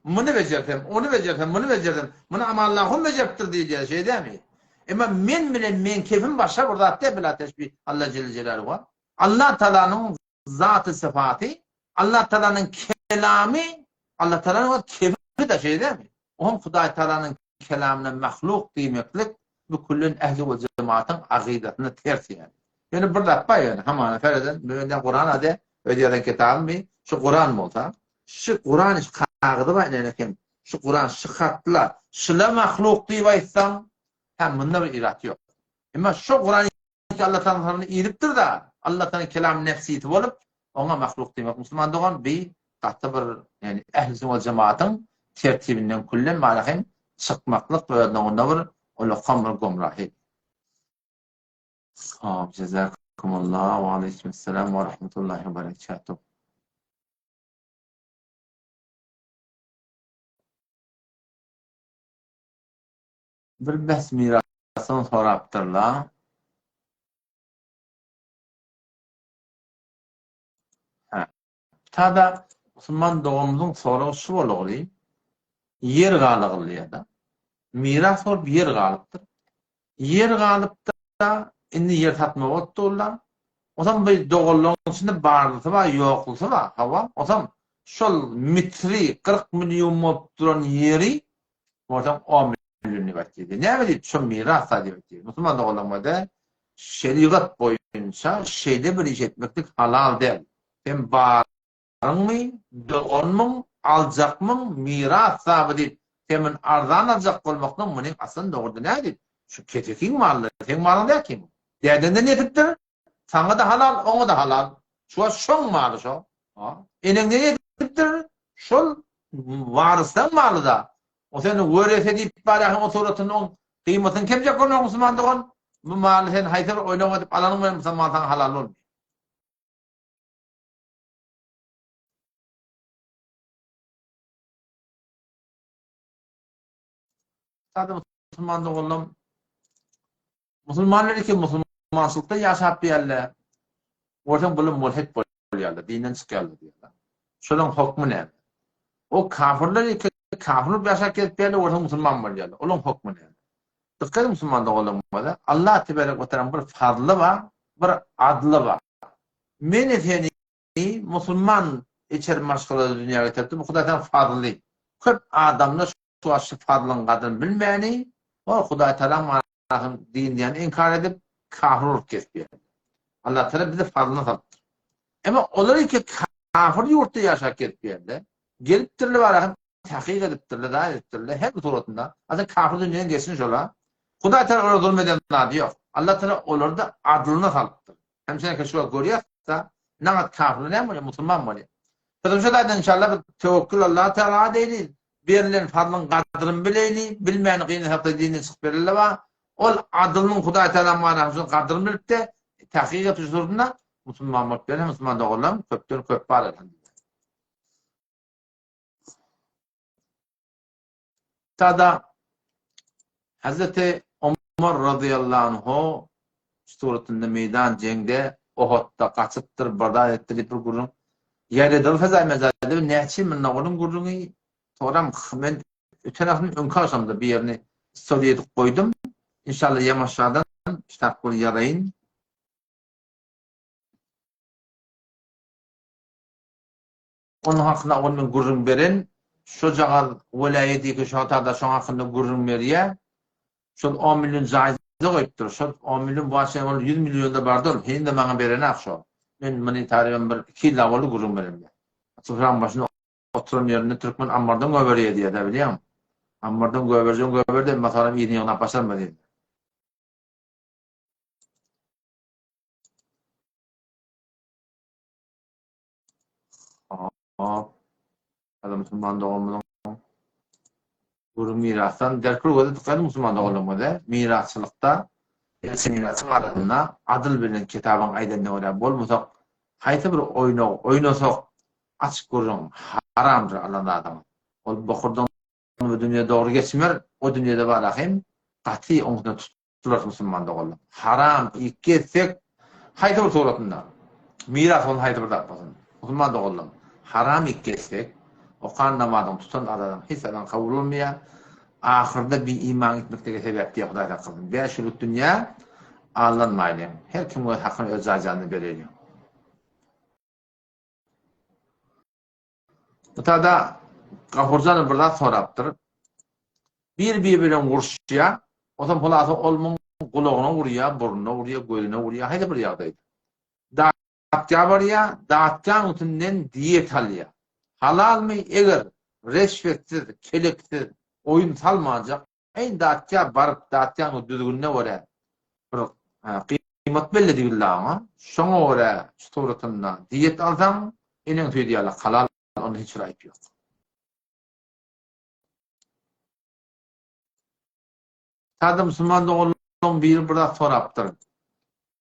S1: muny bejersem, ony bejersem, muny bejersem, muny Amallahun bejeripdir diýilýär, şeý dälmi? Emma men bilen meň kepim başga bir zat däl, bila teşbih Allah Celle Celaluhu. Allah Taalanyň zaty sypaty, Allah Taalanyň kelamy, Allah Taalanyň öz kebi-de şeýle dälmi? Oňam Hudaý Taalanyň kelamyna mahluk diýmeklik bu küllen ähli we jemaatyň agydasyna ters ýaly. Ýöne bir zat bar ýöne hamana sereden bu ýerde Kuran ady. Öz ýazan kitabym şu Kuran bolsa, şu Kuran şu kagyzy bar ine hem şu Kuran şu hatla, şula mahluk diýip aýtsaň, hä munda bir irat ýok. Emma şu Kuran Allah Taala inipdir-de, Allah Taala kelam nefsisi bolup, oňa mahluk diýmek musulman dogan bi gaty bir, ýagny ähli sünnet wal jemaatyň tertibinden küllen mana hem çykmaklyk we onda bir ulakam bir gomrahy. Hop, jazakumullah we aleýkumessalam we rahmetullahi we berekatuh. Bir bes mirasdan sorapdyrlar. Hä. Tada musulman doganymyzyň soragy şu bolagly, ýer galagylýar-da. Miras bolup ýer galypdyr. Ýer galypdyr-da, indi ýer satmak bolupdyrlar. Onsoň bu doganlaryň içinde barlysy bar, ýoklusy bar. Hawa, onsoň şol mitri 40 million bolup duran ýeri bolsaň 10 million diýip aýtdy. Näme diýip, şol miras-da diýip aýtdy. Musulman doganlaryň şerigat boýunça şeýle bir iş etmeklik halal däl. Sen baryňmy, doganmyň, aljakmyň, miras saby diýip, sen muny arzan aljak bolmaklygyň munyň aslyny dogruda näme diýip, şu kesekiň maly, seň malyň däl ki bu. Dädeňden ýetipdir, saňa-da halal, oňa-da halal. Şu wagt şoň maly şo. Eneňden ýetipdir, şol waryslaň maly-da. O sen werese diýip barýarsyň o suratyny oň gyýmatyny kemjek bolmak musulman dogan. Bu maly sen haýsy bir oýnak edip alanyň bilen musulman saňa halal bolmaýar. Sada musulman doganlam musulmanlar eken musulmançylykda ýaşap diýerler. Görseň bular mulhit bolýarlar, dinden çykýarlar diýerler. Şolaryň hokmy näme? O kafirler eken kafir bolup ýaşap gezip diýerler, görseň musulman bolýarlar. Olaryň hokmy näme? Dikkat ediň musulman doganlarym, Allah tebarek we taala bir fazly bar, bir adly bar. Meni seni musulman içeri maşgalada dünýä getirdi. Bu Hudaý taala fazly. Köp adamlar şu wagt şu fazlyň gadryny bilmäni, ol Hudaý taala manasyny din diýeni inkar edip, kafir bolup gezip ýörler. Allah taala bizi fazlyna salypdyr. Emma olar iki kafir ýurtda ýaşap gezip ýörler. Gelipdirler bara takyk edipdirler, zat edipdirler, her bir suratynda. Aslynda kafir dünýeden geçsin şola. Hudaý Taala olara zulum eden zady ýok. Allah Taala olary-da adlyna salypdyr. Hem sen şu wagt görýäs-de, nagat kafirler näme bolýar, musulman bolýar. Bizem şu taýdan inşallah bir tewekkül Allah Taala edeýli, berlen fazlyň gadryny bileýli, bilmäni gynansak-da dinden çykyp bereli bar. Ol adylynyň Hudaý Taala manasyny gadryny bilip-de, takyk edip şu suratynda musulman bolup beren musulman doganlarym köpden köp bar elhamdülillah. Tada Hazreti Omar razyýallahu anhu suratynda meýdan jeňde Ohotda gaçypdyr, bir zat etdi diýip bir gürrüň ýaýradylsa mezarda näçe ýyl mundan onuň gürrüňi soram men öten agşam öňki agşamda bir ýerini story edip goýdum. Inşallah ýamaşadan kitap bolup ýazaýyn. Onuň hakynda ol men gürrüň beren şojagaz welaýadiki şo hatada şoň hakynda gürrüň berýä. Şol on million jaýza goýupdyr. Şol on million bu wagt ol ýüz millionda bardy ol. Heniz-de maňa berenak şo. Men muny taryban bir iki ýyl-a boldy gürrüň berende. Syfraň başynda oturan ýerinde türkmen ammardan goýberýä diýýä-dä bilýäňmi? Ammardan goýberjegiň goýberdi, emma soňam yzyny ýygnap başarmaz diýdi. Hop. Hadi musulman doganymyzyň gürrüň mirasdan derkul göze dykgat musulman doganlarymyza mirasçylykda elçi mirasçy arasynda adyl bilen kitabyň aýdanyna görä bolmasak haýsy bir oýnagy oýnasak açyk gürrüň haramdyr alan zadyňyz. Ol bokurdan bu dünýä dogry geçmer o dünýede bar ahim gaty oňuna Tutular musulman doganlar. Haram iýip gezsek haýsy bir suratynda miras bolsun haýsy bir zat bolsun. Musulman doganlar haram iýip gezsek okan namazyň tutan arazaň hiç zaman kabul bolmaýar. Ahyrda bi iman gitmeklige sebäp diýýär Hudaý saklasyn. 5 ýyllyk dünýä aldanmaýlyň. Her kim öz hakyny öz jaý-janyna bereliň. Bu tada Gafurjan bir zat sorapdyr. Bir-biri bilen uruşýar. Onsoň hulasa ol muň gulagyna urýar, burnuna urýar, gözüne urýar, haýsy bir ýagdaýda. Datga barýar, datgaň üstünden diýet alýar. Halalmy? Eger reşwetsiz, keleksiz, oýun salmajak, eý datga baryp, datgaň düzgünine görä bir gyýmat belledi billa oňa, şoňa görä şu suratynda diýet alsaň, eneň süýdi ýaly halal, onda hiç bir aýyp ýok. Sada musulman doganlaryň biri bir zat sorapdyr.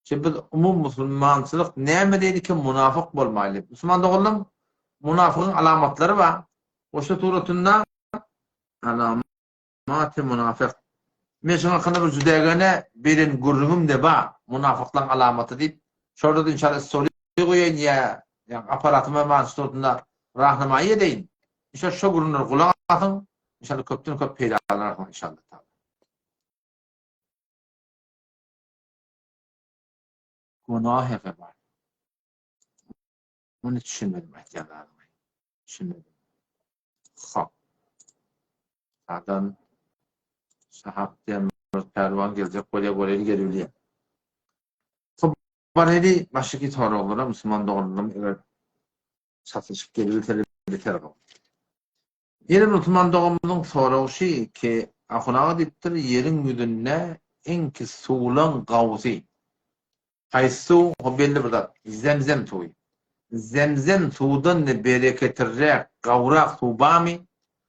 S1: Ki biz umum musulmançylyk näme diýdi ki munafyk bolmaýly. Musulman doganlarym munafygyň alamatlary bar. Oşa suratynda alamaty munafyk. Men şoň hakynda bir jüdägene beren gürrüňim de bar. Munafyklaryň alamaty diýip. Şorada inşallah story goýaýyn ýa aparatyma man suratynda rahnamaýy edeýin. Inşallah şo gürrüňlere gulak asyň. Inşallah köpden köp peýdalanarsyňyz inşallah taala. Günah efe bar. Muny düşünmedim aýtýan zadyňy. Düşünmedim. Hop. Adam Şahap diýen bir pälwan geljek bolýar, göreli gelibilýär. Hop, bareli başky soraglara musulman doganlarym eger çatyşyp gelibilseler beter gowy. Ýene bir musulman doganymyzyň soragy şy ki, Ahun aga diýipdir, ýeriň ýüzünde iňki suwlaň gawusy haýsy suw? Ho belli bir zat, zemzem suwy. Zemzem suwdan bereketirräk, gawurak suw barmy?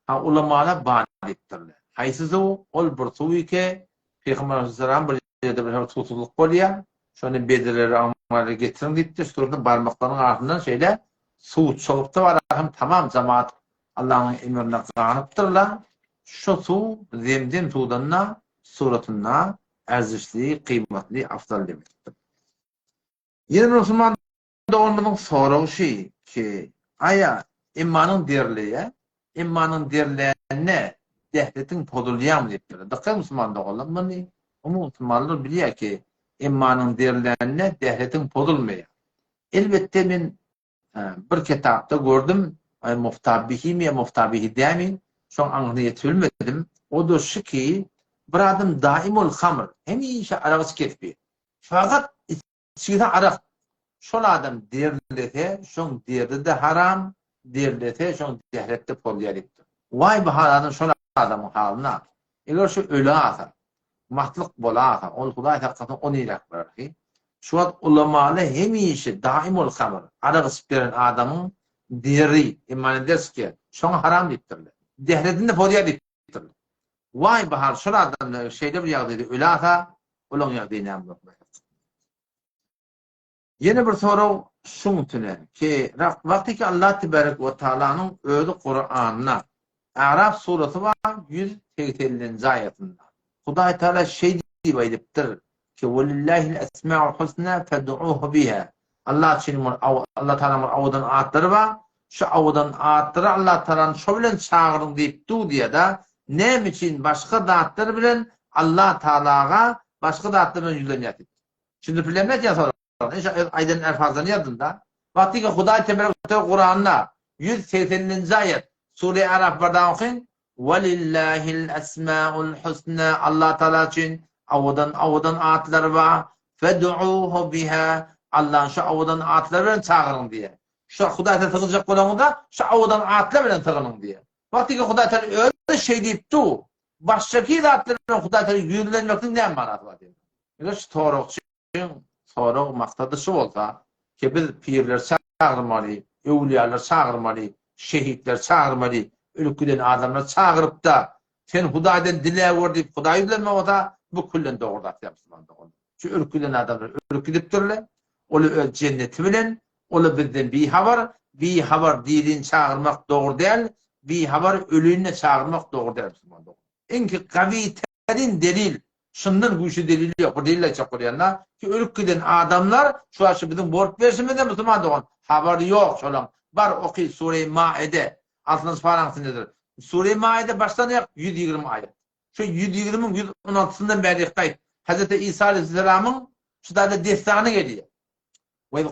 S1: Ha ulamalar bar diýipdirler. Haýsy suw? Ol bir suw ki, Pygamber aleyhisselam bir ýerde bir suwsuzlyk bolýar, şony bedreleri aňmaly getiriň diýipdir, şurada barmaklarynyň arasyndan şeýle suw çogup-da bar hem tamam jemaat Allanyň emrine ganypdyrlar, şo suw zemzem suwdan-da suratynda erzişli, gyýmatly, afzal demekdir. Ýene bir musulman doganymyzyň soragy şy ki, aýa emmanyň derleýä, emmanyň derlände dähletiň pozulýarmy diýipdirler. Dykgat musulman doganlar, muny umumy musulmanlar bilýär ki, emmanyň derlände dähletiň pozulmaýar. Elbetde men Bir kitapda gördüm, Muftabihimi ýa Muftabihi dämi, şoň aňyna ýetip bilmedim. O-da şu ki, bir adam daimul hamr, hemişe arak içip gezipdir. Fakat içgisi arak. Şol adam derlese, şoň derdi-de haram, derlese, şoň dehret-de pozýar diýipdir. Waý bu hal adam şol adamyň halyna. Eger şu öli alsa, maslyk bolasa, ol Hudaý saklasyn o niräk barar hi? Şu wagt ulamalar hemişe daim ol hamr, arak içip ýören adamyň deri, imany der çykýar, şoňa haram diýipdirler. Dehredini-de pozýar diýipdirler. Waý bahar şol adamlar şeýle bir ýagdaýda öli alsa, olaň ýagdaýy näme bolar Hudaý saklasyn. Ýene bir sorag şuň üstüne, ki, wagtyki Allah tebarek we taalanyň özi Kuranda, A'raf surasy bar 180-nji aýatynda, Hudaý Taala şeý diýip aýdypdyr, ki, Welillahil esmaul husna fed'uhu biha, Allah üçin bir Allah Taalanyň bir owadan atlary bar, şu owadan atlary Allah Taalany şo bilen çagyryň diýip dur diýýär-de, näme üçin başga zatlar bilen Allah Taalaga başga zatlar bilen ýüzlenýär diýip. Düşündirip bilemmi aýtýan soragyny? Inşa öz aýdan elfazlaryny ýazdym da. Wagtyky Hudaý teberek we teala Kuranda 180-nji aýat Sure Araf bir daha okyň. Welillahil esmaul husna Allah Taala üçin owadan owadan atlar bar. Fed'uhu biha Allah'ın şu owadan atlary bilen çagyryň diýýär. Şu Hudaý size sygynjak bolanyňyzda şu owadan atlar bilen sygynyň diýýär. Wagtyky Hudaý Taala özi şeý diýip dur. Başgaky zatlar bilen Hudaý Taala ýüzlenmekligiň näme manasy bar diýip. Eger şu soragçyň sorag maksady şu bolsa, ki biz pirleri çagyrmaly, öwlüýalary çagyrmaly, şehitleri çagyrmaly, ölüp giden adamlary çagyryp-da, sen Hudaýdan diläp gör diýip Hudaýa ýüzlenmek bolsa, bu küllen dogry zat däl musulman doganlar. Şu ölüp giden adamlar ölüp gidipdirler, olar öz jenneti bilen, olar bizden bihabar, bihabar dirini çagyrmak dogry däl, bihabar ölini-de çagyrmak dogry däl musulman doganlar. Iňki gawy tärin delil, şundan güýçli delil ýok, bir delil aýtjak bolýan-da, şu ölüp giden adamlar şu wagt şu biziň bolup berşimizden musulman dogan habary ýok şolaň. Bar oky Sure-i Maide altynjy paraň içindedir. Sure-i Maide başdan aýak 120 aýat. Şu 120-iň 116-syndan bäri gaýt. Hezreti Isa aleyhisselamyň şu taýda dessany gelýär. Ve iz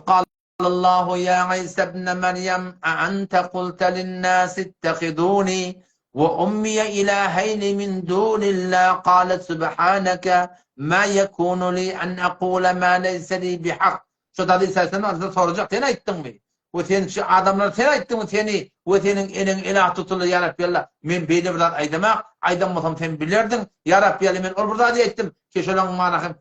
S1: Allahu ýa Isa ibne Merýem, a ente kulte linnâsi ittehidûni we ummiye ilâheyni min dûnillâh kâle subhâneke mâ yekûnu li en ekûle mâ leyse li bihak. Şo zady Isa aleyhisselam sorajak, sen aýtdyňmy? We sen şu adamlara sen aýtdyňmy seni we seniň eneňi ilah tutuldy ýa Rabbi Allah? Men beýle bir zat aýdamak, aýdan bolsam sen bilerdiň. Ýa Rabbi Allah men ol bir zady aýtdym ki şolaň mana hem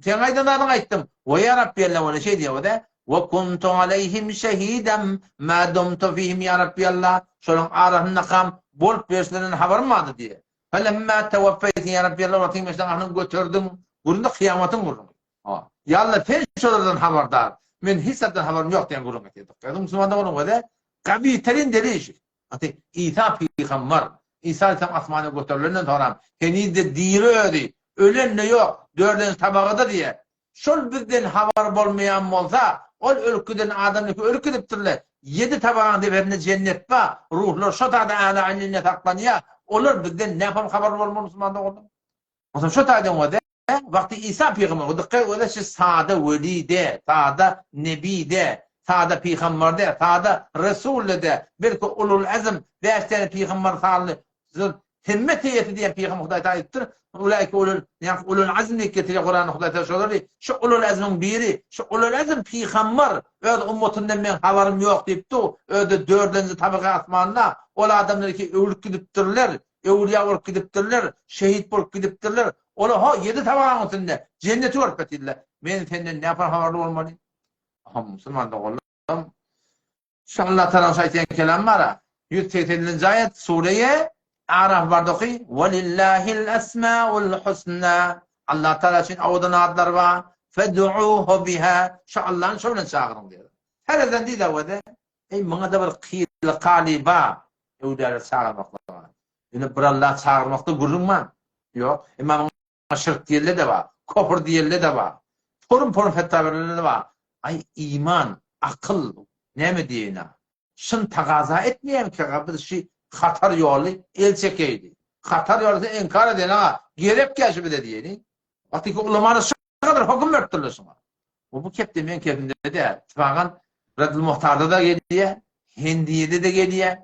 S1: seň aýdan zadyňy aýtdym. We ýa Rabbi Allah wele şeý diýýär we We kuntu aleýhim şehidem ma dumtu fihim ýa Rabbi Allah şolaň arasyndakam bolup ýörşlerinden habarym bardy diýýär. Felemma tewaffeýteni ýa Rabbi Allah wagtyň meşden ahnyň göterdiň. Gürrüňde kyýamatyň gürrüňi. Ha. Ýa Allah sen şolardan habardar. Men hiç zatdan habarym ýok diýen gürrüň etýär. Dikkat musulmanda onuň özi gabyterin delil şu. Ati Isa pygambar Isa aleyhisselam asmana göterilenden soňram heniz-de diri özi, ölen-de ýok, dördünji tabagada diýýär. Şol bizden habar bolmaýan bolsa, ol ölüp giden adamniki ölüp gidipdirle, ýedi tabagaň deperinde jennet bar, ruhlar şo taýda älä illiýinde saklanýar, olar bizden nähili habarly bolmaly musulman doganlar? Onsoň şo taýdan özi wagty Isa pygamber, dykgat özi şu sada weli de, sada nebi de, sada pygamber de, sada resul de, belki ulul azm bäş täne pygamber sanly Himmet eýesi diýen pygamber Hudaý Taala aýdypdyr. Ulaike ulul, ýagny ulul azm diýip getirýär Kuranda Hudaý Taala şolary. Şu ulul azmyň biri, şu ulul azm pygamber öz ummatyndan meň habarym ýok diýipdi. Özi dördünji tabaka asmanda ol adamlar ki öwlüp gidipdirler, öwülýä bolup gidipdirler, şehit bolup gidipdirler. Olar ho ýedi tabagaň üstünde jenneti görüp ýatyrlar. Men senden näpar habarly bolmaly? Aha musulman doganlarym. Şu Allah Tagalaň şu aýtýan kelamy bar-a. 180-nji aýat Sureýe Araf barda oky. Welillahil esmaul husna. Allah Tagala üçin owadan adlar bar. Fed'uhu biha. Şu Allahny şo bilen çagyryň diýýär. Serezen diýdi öweze. Eý muňa-da bir kyly kaly bar. Öwlüýalar çagyrmaklyga. Ýöne bir Allah çagyrmakda gürrüň bar. Ýok. Emma muňa şirk diýenler-de bar. Kofr diýenler-de bar. Porum-porum fetwa berenler-de bar. Aý iman, akyl näme diýeýin-a. Şyn tagaza etmeýärmikä biz şy hatar ýoly el çekeýli. Hatar ýoly sen inkar edýän aga, gerekýä şu bize diýeli. Wagtyky ulamalar şu kadar höküm beripdirler şuňa. Bu bu kepde meň kepimde däl. Tufagan Reddül Muhtarda-da gelýär, Hendiýede-de gelýär,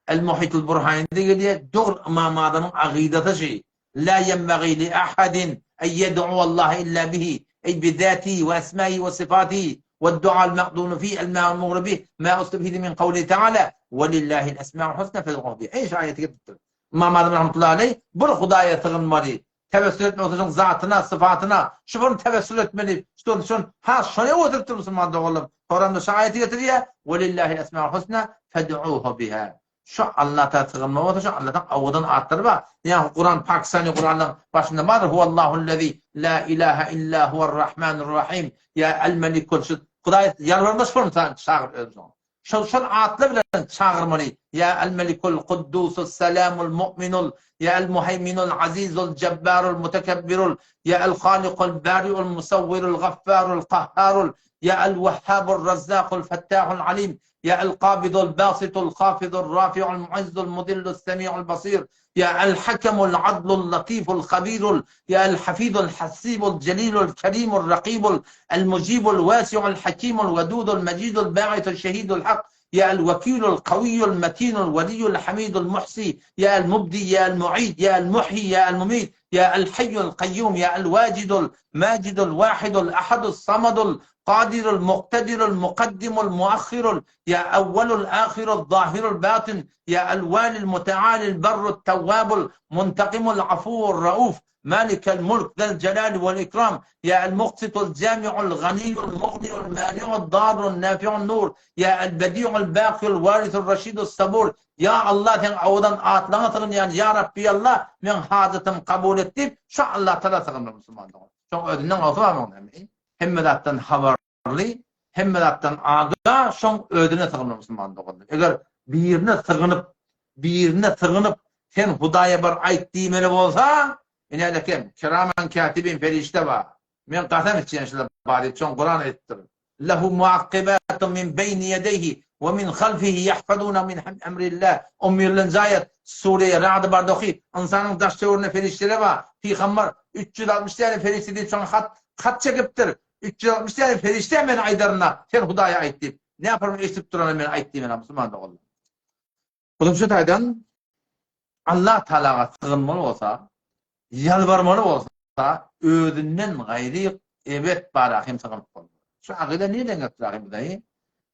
S1: El Muhitul Burhanide gelýär. Dogry Ymam Azamyň agydasy şy. La ýenbagî li ahadin en ýed'uwallaha illa bihi, eý bi zâtihi we esmâihi we syfâtihi wed-duâl me'dûnu fîh el-ma'mûru bih mâ ustufîde min kawlihi teâlâ, Ve lillâhil esmâul husnâ fed'ûhu bihâ. Eý şu aýaty getiripdir. Ymam Azam rahmetullahi aleýh bir Hudaýa sygynmaly, tewessül etmeli bolsa şoň zatyna, syfatyna, şu bir tewessül etmeli, şol şol has şony öwredipdir musulman doganlarym. Soramda şu aýaty getirýär, Ve lillâhil esmâul husnâ fed'ûhu bihâ. Şu Allata sygynma bolsa şu Allataň owadan atlary bar. Ýa Kuran Pakistany Kuranyň başynda bardyr Huwallahul-lezi la ilaha illa huwar-rahmanur-rahim ýa El-Melikul şu Hudaý ýalbarma şol çagyr özüň şoňa. Şol şol atlar bilen çagyrmaly ýa El-Melikul Kuddusus Salamul Mu'minul ýa El-Muhaýminul Azizul Jabbarul Mutekebbirul ýa El-Halikul Bariul Musawwirul Gaffarul Kahharul ýa El-Wahhabur Razzakul Fettahul Alim Ýa El-Kabidul Basitul Hafizur Rafi'ul Muizzul Muzillus Semi'ul Basir Ýa El-Hakemul Adlul Latiful Habirul Ýa El-Hafizul Hasibul Jelilul Kerimur Rakibul El-Mujibul Wasi'ul Hakimul Wedudul Mejidul Ba'isul Şehidul Hak Ýa El-Wekilul Kawiýul Metinul Weliyul Hamidul Muhsi Ýa El-Mubdi Ýa El-Mu'id Ýa El-Muhyi Ýa El-Mumit Ýa El-Haýýul Kaýýum Ýa El-Wajidul Majidul Wahidul Ahadus Samadul Kadirul Muktedirul Mukaddimul Muahhirul Ýa Awwalul Ahirul Zahirul Batyn Ýa El-Walil Mutealil Barrut Tawwabul Muntakimul Afuwur Rauf Malikel Mulk Zel Jelali wel Ikram Ýa El-Muksitul Jami'ul Ganiýul Mugniýul Mani'ud Darrun Nafi'un Nur Ýa El-Bedi'ul Bakyl Warisul Raşidus Sabur Ýa Allah seň owadan atlaňa sygynýan Ýa Rabbi Allah meň hajatymy kabul et diýip şu Allah Tagala sygynmaly musulman dogan. Şoň özünden galsa bar muň näme? Hemme zatdan habarly, hemme zatdan aga şoň özüne sygynmaly musulman doganlar. Eger birine sygynyp, birine sygynyp sen Hudaýa bar aýt diýmeli bolsa, ine kem kiraman katibin perişde bar. Men kasam içýän şular bar diýip şoň Kuran aýdypdyr. Lehu muakkibatun min beýni ýedeýhi we min halfihi ýahfazunahu min emrillah. On birlenji aýat, Sure-i Ra'd barda oky. Ynsanyň daş-töwerinde perişdeler bar. Pygamber, 360 däne perişde diýip şoňa hat hat çekipdir. 360 däne perişde men aýdarynda, sen Hudaýa aýt diýip. Näpar eşidip durana men aýt diýmeli musulman doganlar. Goşmaça taýdan Allah Tagalaga sygynmaly bolsa, ýalbarmaly bolsa, özünden gaýry ebet bara hem sygynyp bolmaz. Şu agyda nirden gelipdir ahy bu daýy?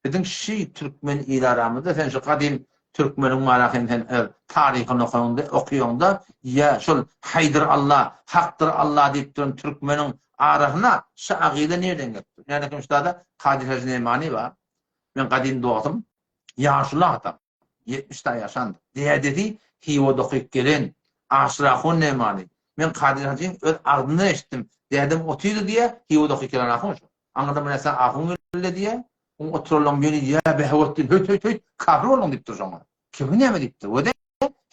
S1: Biziň şi türkmen il aramyzda sen şu gadym türkmeniň mara hem sen öz taryhyny okaňda okýaňda ýa şol Haýdyr Alla, Hakdyr Alla diýip duran türkmeniň arasyna şu agyda nirden gelipdir? Ýa-da kim şuda Kadyr Hajy Nemani bar. Men gadym dostum, ýaşuly adam. 70 da ýaşandyr. Dädesi Hiwada okyp gelen Aşyr ahun Nemani. Men Kadyr Hajyň öz agzyndan eşitdim. Dädem otyrdy diýýär, Hiwada okyp gelen ahun şu. Aňyrdan bir näçe ahun geldi diýýär. Oň oturanlaryň biri ýa Behawetdin höýt höýt höýt kafir bolduň diýipdir şoňa. Kimiň näme diýipdir. We-de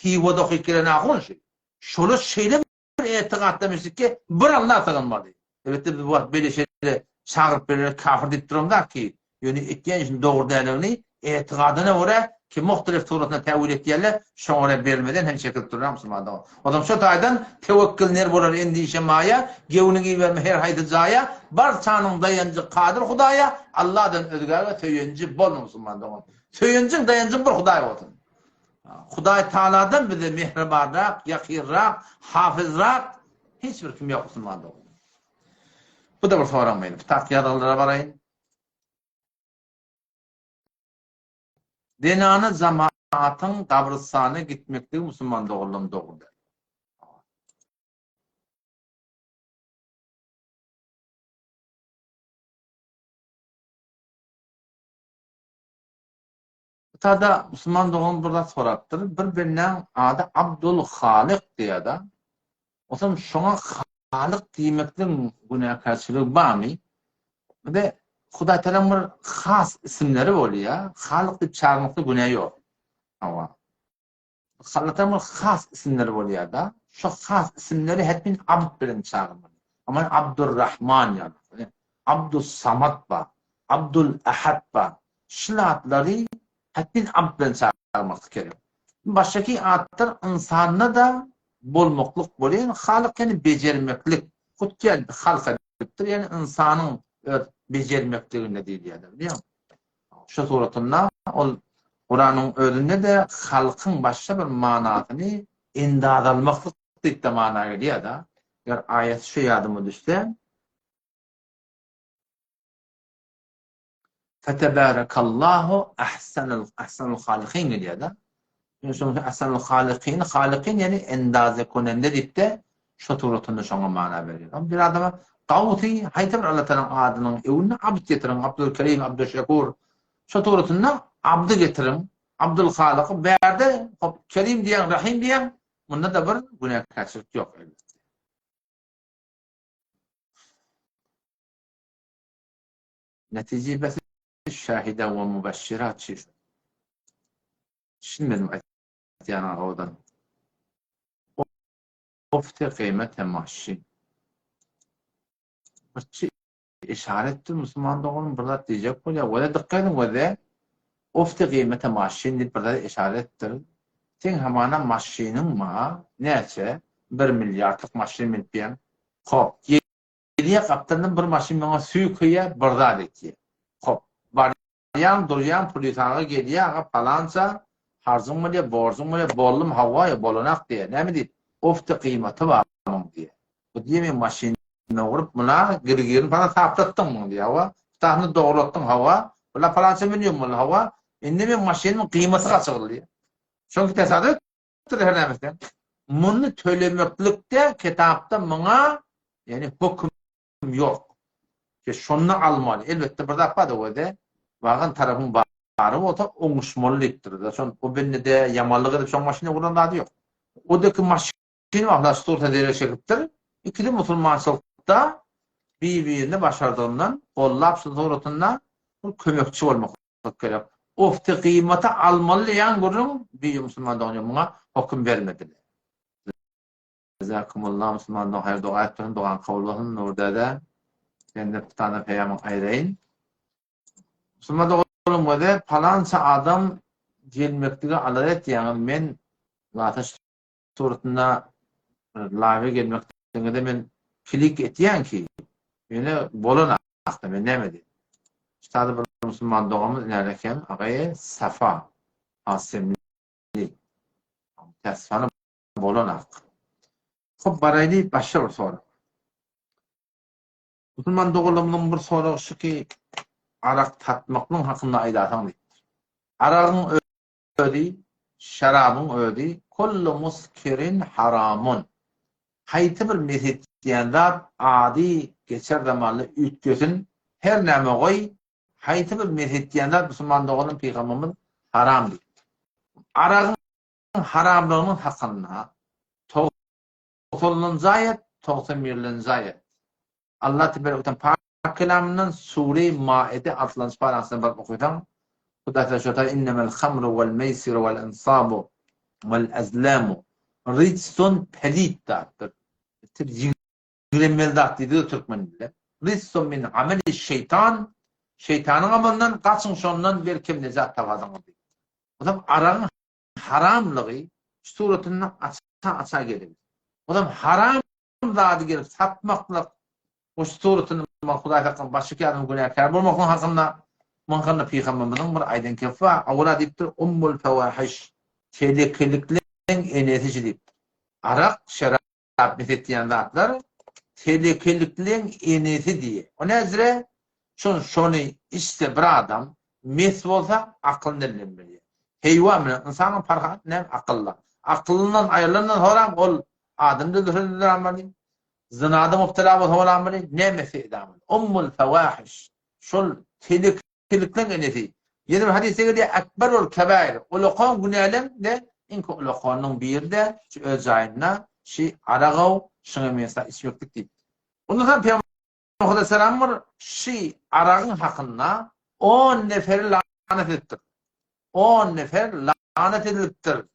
S1: Hiwada okyp gelen ahun şu. Şolar şeýle bir etigatda meşikki bir Alla sygynmaly. Elbetde biz bu wagt beýle şeýle çagyryp berene kafir diýip duramzak ki, ýöne etýän işiniň dogry däldigini etigadyna görä ki muhtelif suratynda täwil etýärler, şoňa görä berilmeden hem çekilip durýar musulman dogan. Ozam şo taýdan tewekkül ner bolar endişe maýa, gewniňi iberme her haýsy jaýa, barçanyň daýanjy kadyr Hudaýa, Alladan özgäge söýenji bolma musulman dogan. Söýenjiň daýanjyň bir Hudaý bolsun. Hudaý Taaladan bize mähribanrak, ýakynrak, hafyzrak hiç bir kim ýok musulman dogan. Bu-da bir sorag meni. Kitap ýazgylara baraýyn. Zenana jamaatyň gabrystana gitmekligi musulman doganlarym dogry däl. Tada musulman dogan bir zat sorapdyr. Bir bendäň ady Abdul Halyk diýýär-de. Onsoň şoňa Halyk diýmekligiň günäkärçiligi barmy? Bir-de Hudaý Tagalaň bir has isimleri bolýar. Halyk diýip çagyrmakda günä ýok. Hawa. Allataň bir has isimleri bolýar-da. Şo has isimleri hetmin Abd bilen çagyrmaly. Aman Abdurrahman ýaly. Abdus Samat bar. Abdul Ahad bar. Şul atlary hetmin Abd bilen çagyrmaklyk gerek. Başgaky atlar ynsanda-da bolmaklyk bolýar. Ýagny Halyk ýagny bejermeklik. Hut gel halk edipdir. Ýagny ynsanyň öz bejermekliginde diýilýär. Bilýäňmi? Şu suratynda ol Kuranyň özünde-de halkyň başga bir manasyny endazalmaklyk diýip-de mana gelýär-de. Eger aýaty şu ýadyma düşse, Fetebärekallahu ahsanul ahsanul halikin gelýär-de. Ýöne şonuň üçin ahsanul halikin, halikin ýagny endaze konende diýip-de şo suratynda şoňa mana berýär. Ol bir adama Gawsy haýsy bir Allah Tagalaň adynyň öwünde abd getiriň, Abdulkerim, Abduşşekur. Şo suratynda abdy getiriň, Abdulhalyk bärde hop Kerim diýýäň, Rahym diýýäň, munda-da bir günäkärçilik ýok elbetde. Netijebesi şahide we mubeşşirat şi. Düşünmedim aýtýanyňa owadan. Ofte gyýmet maşyn. Birçi işaretdir musulman doganym bir zat diýjek bolýar. Wele dykgat ediň wele ofte gyýmete maşyn diýip bir zat işaretdir. Seň hamana maşynyň ma näçe bir milliardlyk maşyn münüp ýaň. Hop gelýä gapdaldan bir maşyn maňa süýkeýä bir zat etýä. Hop Barýaň durýaň pulis aga gelýä aga palança harjyň bolýa borjuň bolýa boldum hawa ýa bolanak diýä näme diýip ofte gyýmaty bar muň diýä bu diýä meň maşynyna urup muna girgirini palan saplatdyň muň diýä hawa putasyny dogratdyň hawa bula palança million boldy hawa indi meň maşynymyň gyýmaty gaçyryldy diýä şoňki tesadüf etdir her näme etseň muny tölemeklikde kitapda muňa ýani höküm ýok. Ki şonda almaly. Elbetde bir zat bar-da özi, bagan tarapyň bary bolsa oňuşmaly diýipdir-de. Şon o bende-de ýamanlyk edip şoň maşyna uran zady ýok. O-da ki maşyn wagtlar şturta zerer çekipdir. Ikisi musulmançylykda bir-birini başardygyndan gollap şu suratynda bir kömekçi bolmaklyk gerek. Ofte gyýmata almaly diýýän gürrüň bir musulman dogan ýok. Muňa hokum bermediler. Jazakumullah musulman dogan haýyr doga etdirin dogaň kabul bolsun Nur däde sende putana peýamyň aýraýyn Musulman doganlarym göze palança adam gelmeklige alada etýäňiz men lataş suratynda live gelmekligiňize men klik etýän ki ýöne bolan akda men näme diýin Ştada bir musulman doganymyz iner eken agaýy Safa Asemli Täsfany Bolan ak. Hop baraýly başga bir sorag. Musulman doganlarymyzyň bir soragy şu ki. arak satmaklygyň hakynda aýdasaň diýipdir. Aragyň özi, şerabyň özi kullu muskirin haramun. Haýsy bir mes etýän zat ady geçer zamanly üýtgesin, her näme goý, haýsy bir mes etýän zat musulman doganym pygamberimiz haram diýipdir. Aragyň haramlygynyň hakynda togsanynjy aýat, 91-nji aýat. Allah tebarek we pak kelamyndan Sure Maide altynjy parasyna baryp okasaň, Hudaý taala şo taýda innemel hamru wal meýsiru wal ansabu wal azlamu rijsun pelit zatdyr. Ýigrenmeli zat diýdi türkmen dilinde. Rijsun min ameli şeýtan, şeýtanyň amalyndan gaçyň şondan belkem nejat taparsyňyz diýdi. Onsoň aragyň haramlygy şu suratynda aça-aça gelip. Onsoň haram zady gelip satmaklyk we şu suratyny Hudaý saklasyn başga iki adamyň günäkär bolmaklygy hakynda muň hakynda pygamberimiziň bir aýdan kepi bar. Awala diýipdir, Ummul fewahiş, telekelikleriň enesi diýipdir. Arak, şerap mes etýän zatlar telekelikleriň enesi diýýär. O näzire? Şon şony içse bir adam mes bolsa akylyny elden berýär. Heýwan bilen ynsanyň parhy näme? Akylda. Akylyndan aýrylandan soram ol Adam öldürse öldürenmeli, zynada mubtela bolsa bolanmaly, näme etse edameli. Ummul fewahiş, şol teleklikleň enesi. Ýene bir hadysda gelýär, Ekberul kebair, ulakan günäleň de iň köp ulakanynyň biri-de şu öz jaýynda şi aragaw, şuňa meňzeş içmeklik diýipdir. Ondan soň Pygamber Aleyhisselam bir şi aragyň hakynda on neferi lanet edipdir. On nefer lanet edilipdir.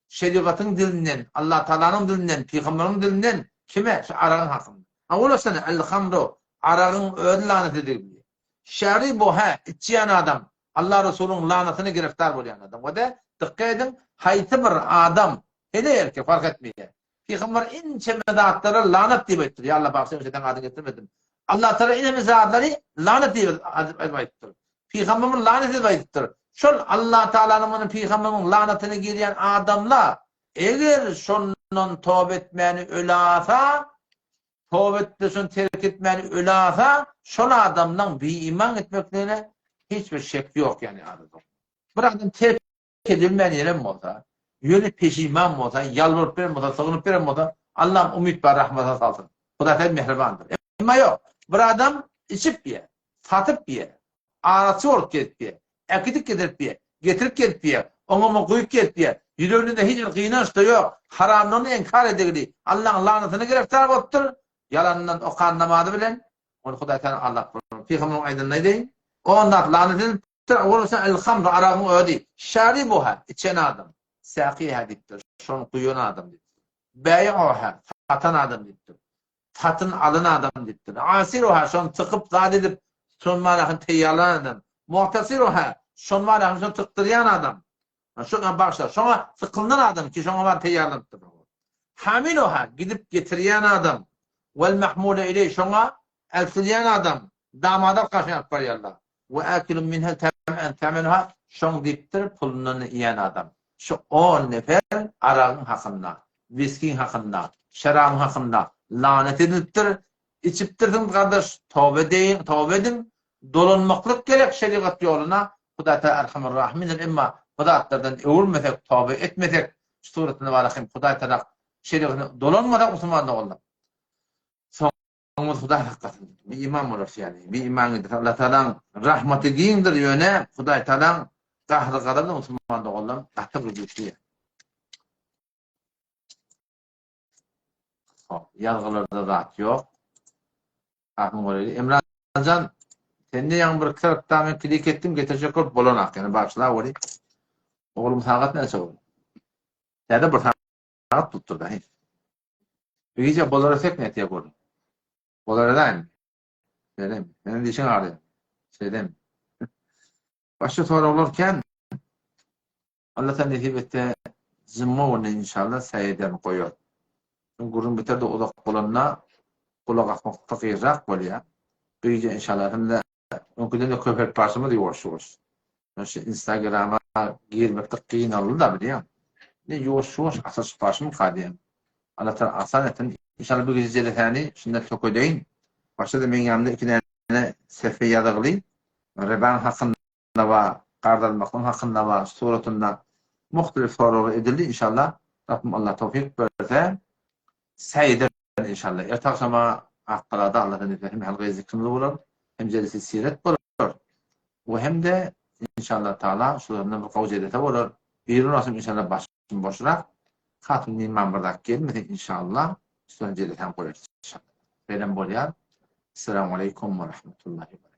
S1: Şerigatyň dilinden, Allah Taalanyň dilinden, pygamberiň dilinden kime? Şu aragyň hakynda. Ha olasana el-hamru, aragyň özi lanet edildi. Şaribuha, içýän adam, Allah Resulyň lanatyna giriftar bolýan adam. We de dykgat ediň, haýsy bir adam, hele erkek fark etmeýär. Pygamber inçeme zatlara lanat diýip aýtdyr. Ýa Allah bagyşla men şeýtan adyny getirmedim. Allah Taala ineme zatlary lanat diýip aýtdyr. Pygamberimiz lanat edip aýdypdyr. Şol Allah Taalanyň bilen pygamberimiň lanatyna girýän adamlar eger şondan toba etmäni ölasa, toba etdi şony terk etmäni ölasa, şol adamlaň biiman etmekligine hiç bir şek ýok ýani adamda. Bir adam terk edilmän ýerem bolsa, ýöne peşiman bolsa, ýalbaryp beren bolsa, sygynyp beren bolsa, Allam umyt bar rahmata salsyn. Hudaý Tagala mähribandyr. Emma ýok, bir adam içip ýe, satyp ýe, araçy bolup gezip ýe, äkidip getirip ýe, getirip gezip ýe, oňa-muňa guýup gezip ýe, ýüreginde hiç bir gynanç-da ýok, haramlygyny inkar edegli, Allaň lanatyna giriftar bolupdyr, ýalandan okan namazy bilen, ony Hudaý Tagala aldap bolar. Pygamberiň aýdanyny aýdaýyn, On zat lanat edilipdir. Bolsa el-hamr aragyň özi, şaribuha içen adam, sakiha diýipdir, şony guýan adam diýipdir. Bäýuha satan adam diýipdir. Satyn alan adam diýipdir. Asiruha şony tykyp zat edip, şony manasyny teýýarlan adam. Mu'tasiruha şony manasyny şony tykdyrýan adam. Şoňa bagşla, şoňa sykylynan adam ki, şoňa bar teýýarlanypdyr. Hamiluha gidip getirýän adam. Wal mahmulu ileý şoňa eltilýän adam, damada garşy alyp barýarlar. We akilun minha temenuha şoň diýipdir pulundan iýen adam. Şu on nefer aragyň hakynda, wiskiň hakynda, şerabyň hakynda lanet edilipdir. Içipdirsiňiz gardaş, toba edeýiň, toba ediň. Dolanmaklyk gerek şerigat ýoluna. Hudaý Tagala Erhamur Rahimindir. Emma bu zatlardan öwürmesek, toba etmesek, şu suratynda bar ahim Hudaý Tagala şerigatyna dolanmasak musulman doganlar. Soňumyz Hudaý saklasyn. Biiman bolarys ýagny. Biiman gider. Allah Tagalaň rahmaty giňdir ýöne Hudaý Tagalaň gahry gazaby musulman doganlar gaty bir güýçli. Hop, ýazgylarda zat ýok. Ahyň bolýar. Emrajan, sende ýaňy bir kitapda men klik etdim, getirjek bolup bolanak. Ýani bagyşla weli. Oglum sagat näçe boldy? Täze bir sagat bolupdyr da. Bu gije bolar esek nätýä görün. Bolar edäými? Şeýlemi? Seniň dişiň agyrýar. Şeýlemi? Başga soraglar kän. Allah sen nesip etse jumma güni inşallah säýeden goýar. Çünki gürrüň biter-de uzak bolanda gulak asmakda gyýrak bolýar. Bu gije inşallah hem-de öňküden-de köpelip barşymyz ýuwaş-ýuwaş. Şu Instagrama girmekde gynaldy-da bilýäň. Indi ýuwaş-ýuwaş açylyşyp barşymyka diýýän. Allah Tagala asan etsin. Inşallah bu gije jelesäni şunda tökedeýin. Başga-da meň ýanymda iki däne sefre ýazygly. Ribaň hakynda bar, karz almaklygyň hakynda bar, suratynda muhtelif soraglar edildi inşallah. Rabbim Allah towfik berse, säý eder inşallah. Erte agşama Akgalada Allah nesip etse hem halka zikrimiz bolar, hem jelsi siret bolar. We hem-de inşallah taala şulardan bir gowy jelese bolar. Birun agşam inşallah başym boşrak. Hatyn diýmän bir zat gelmese inşallah üstüne jelesem goýarys inşallah. Beýlem bolýar. Esselamu aleýkum we rahmetullahi we.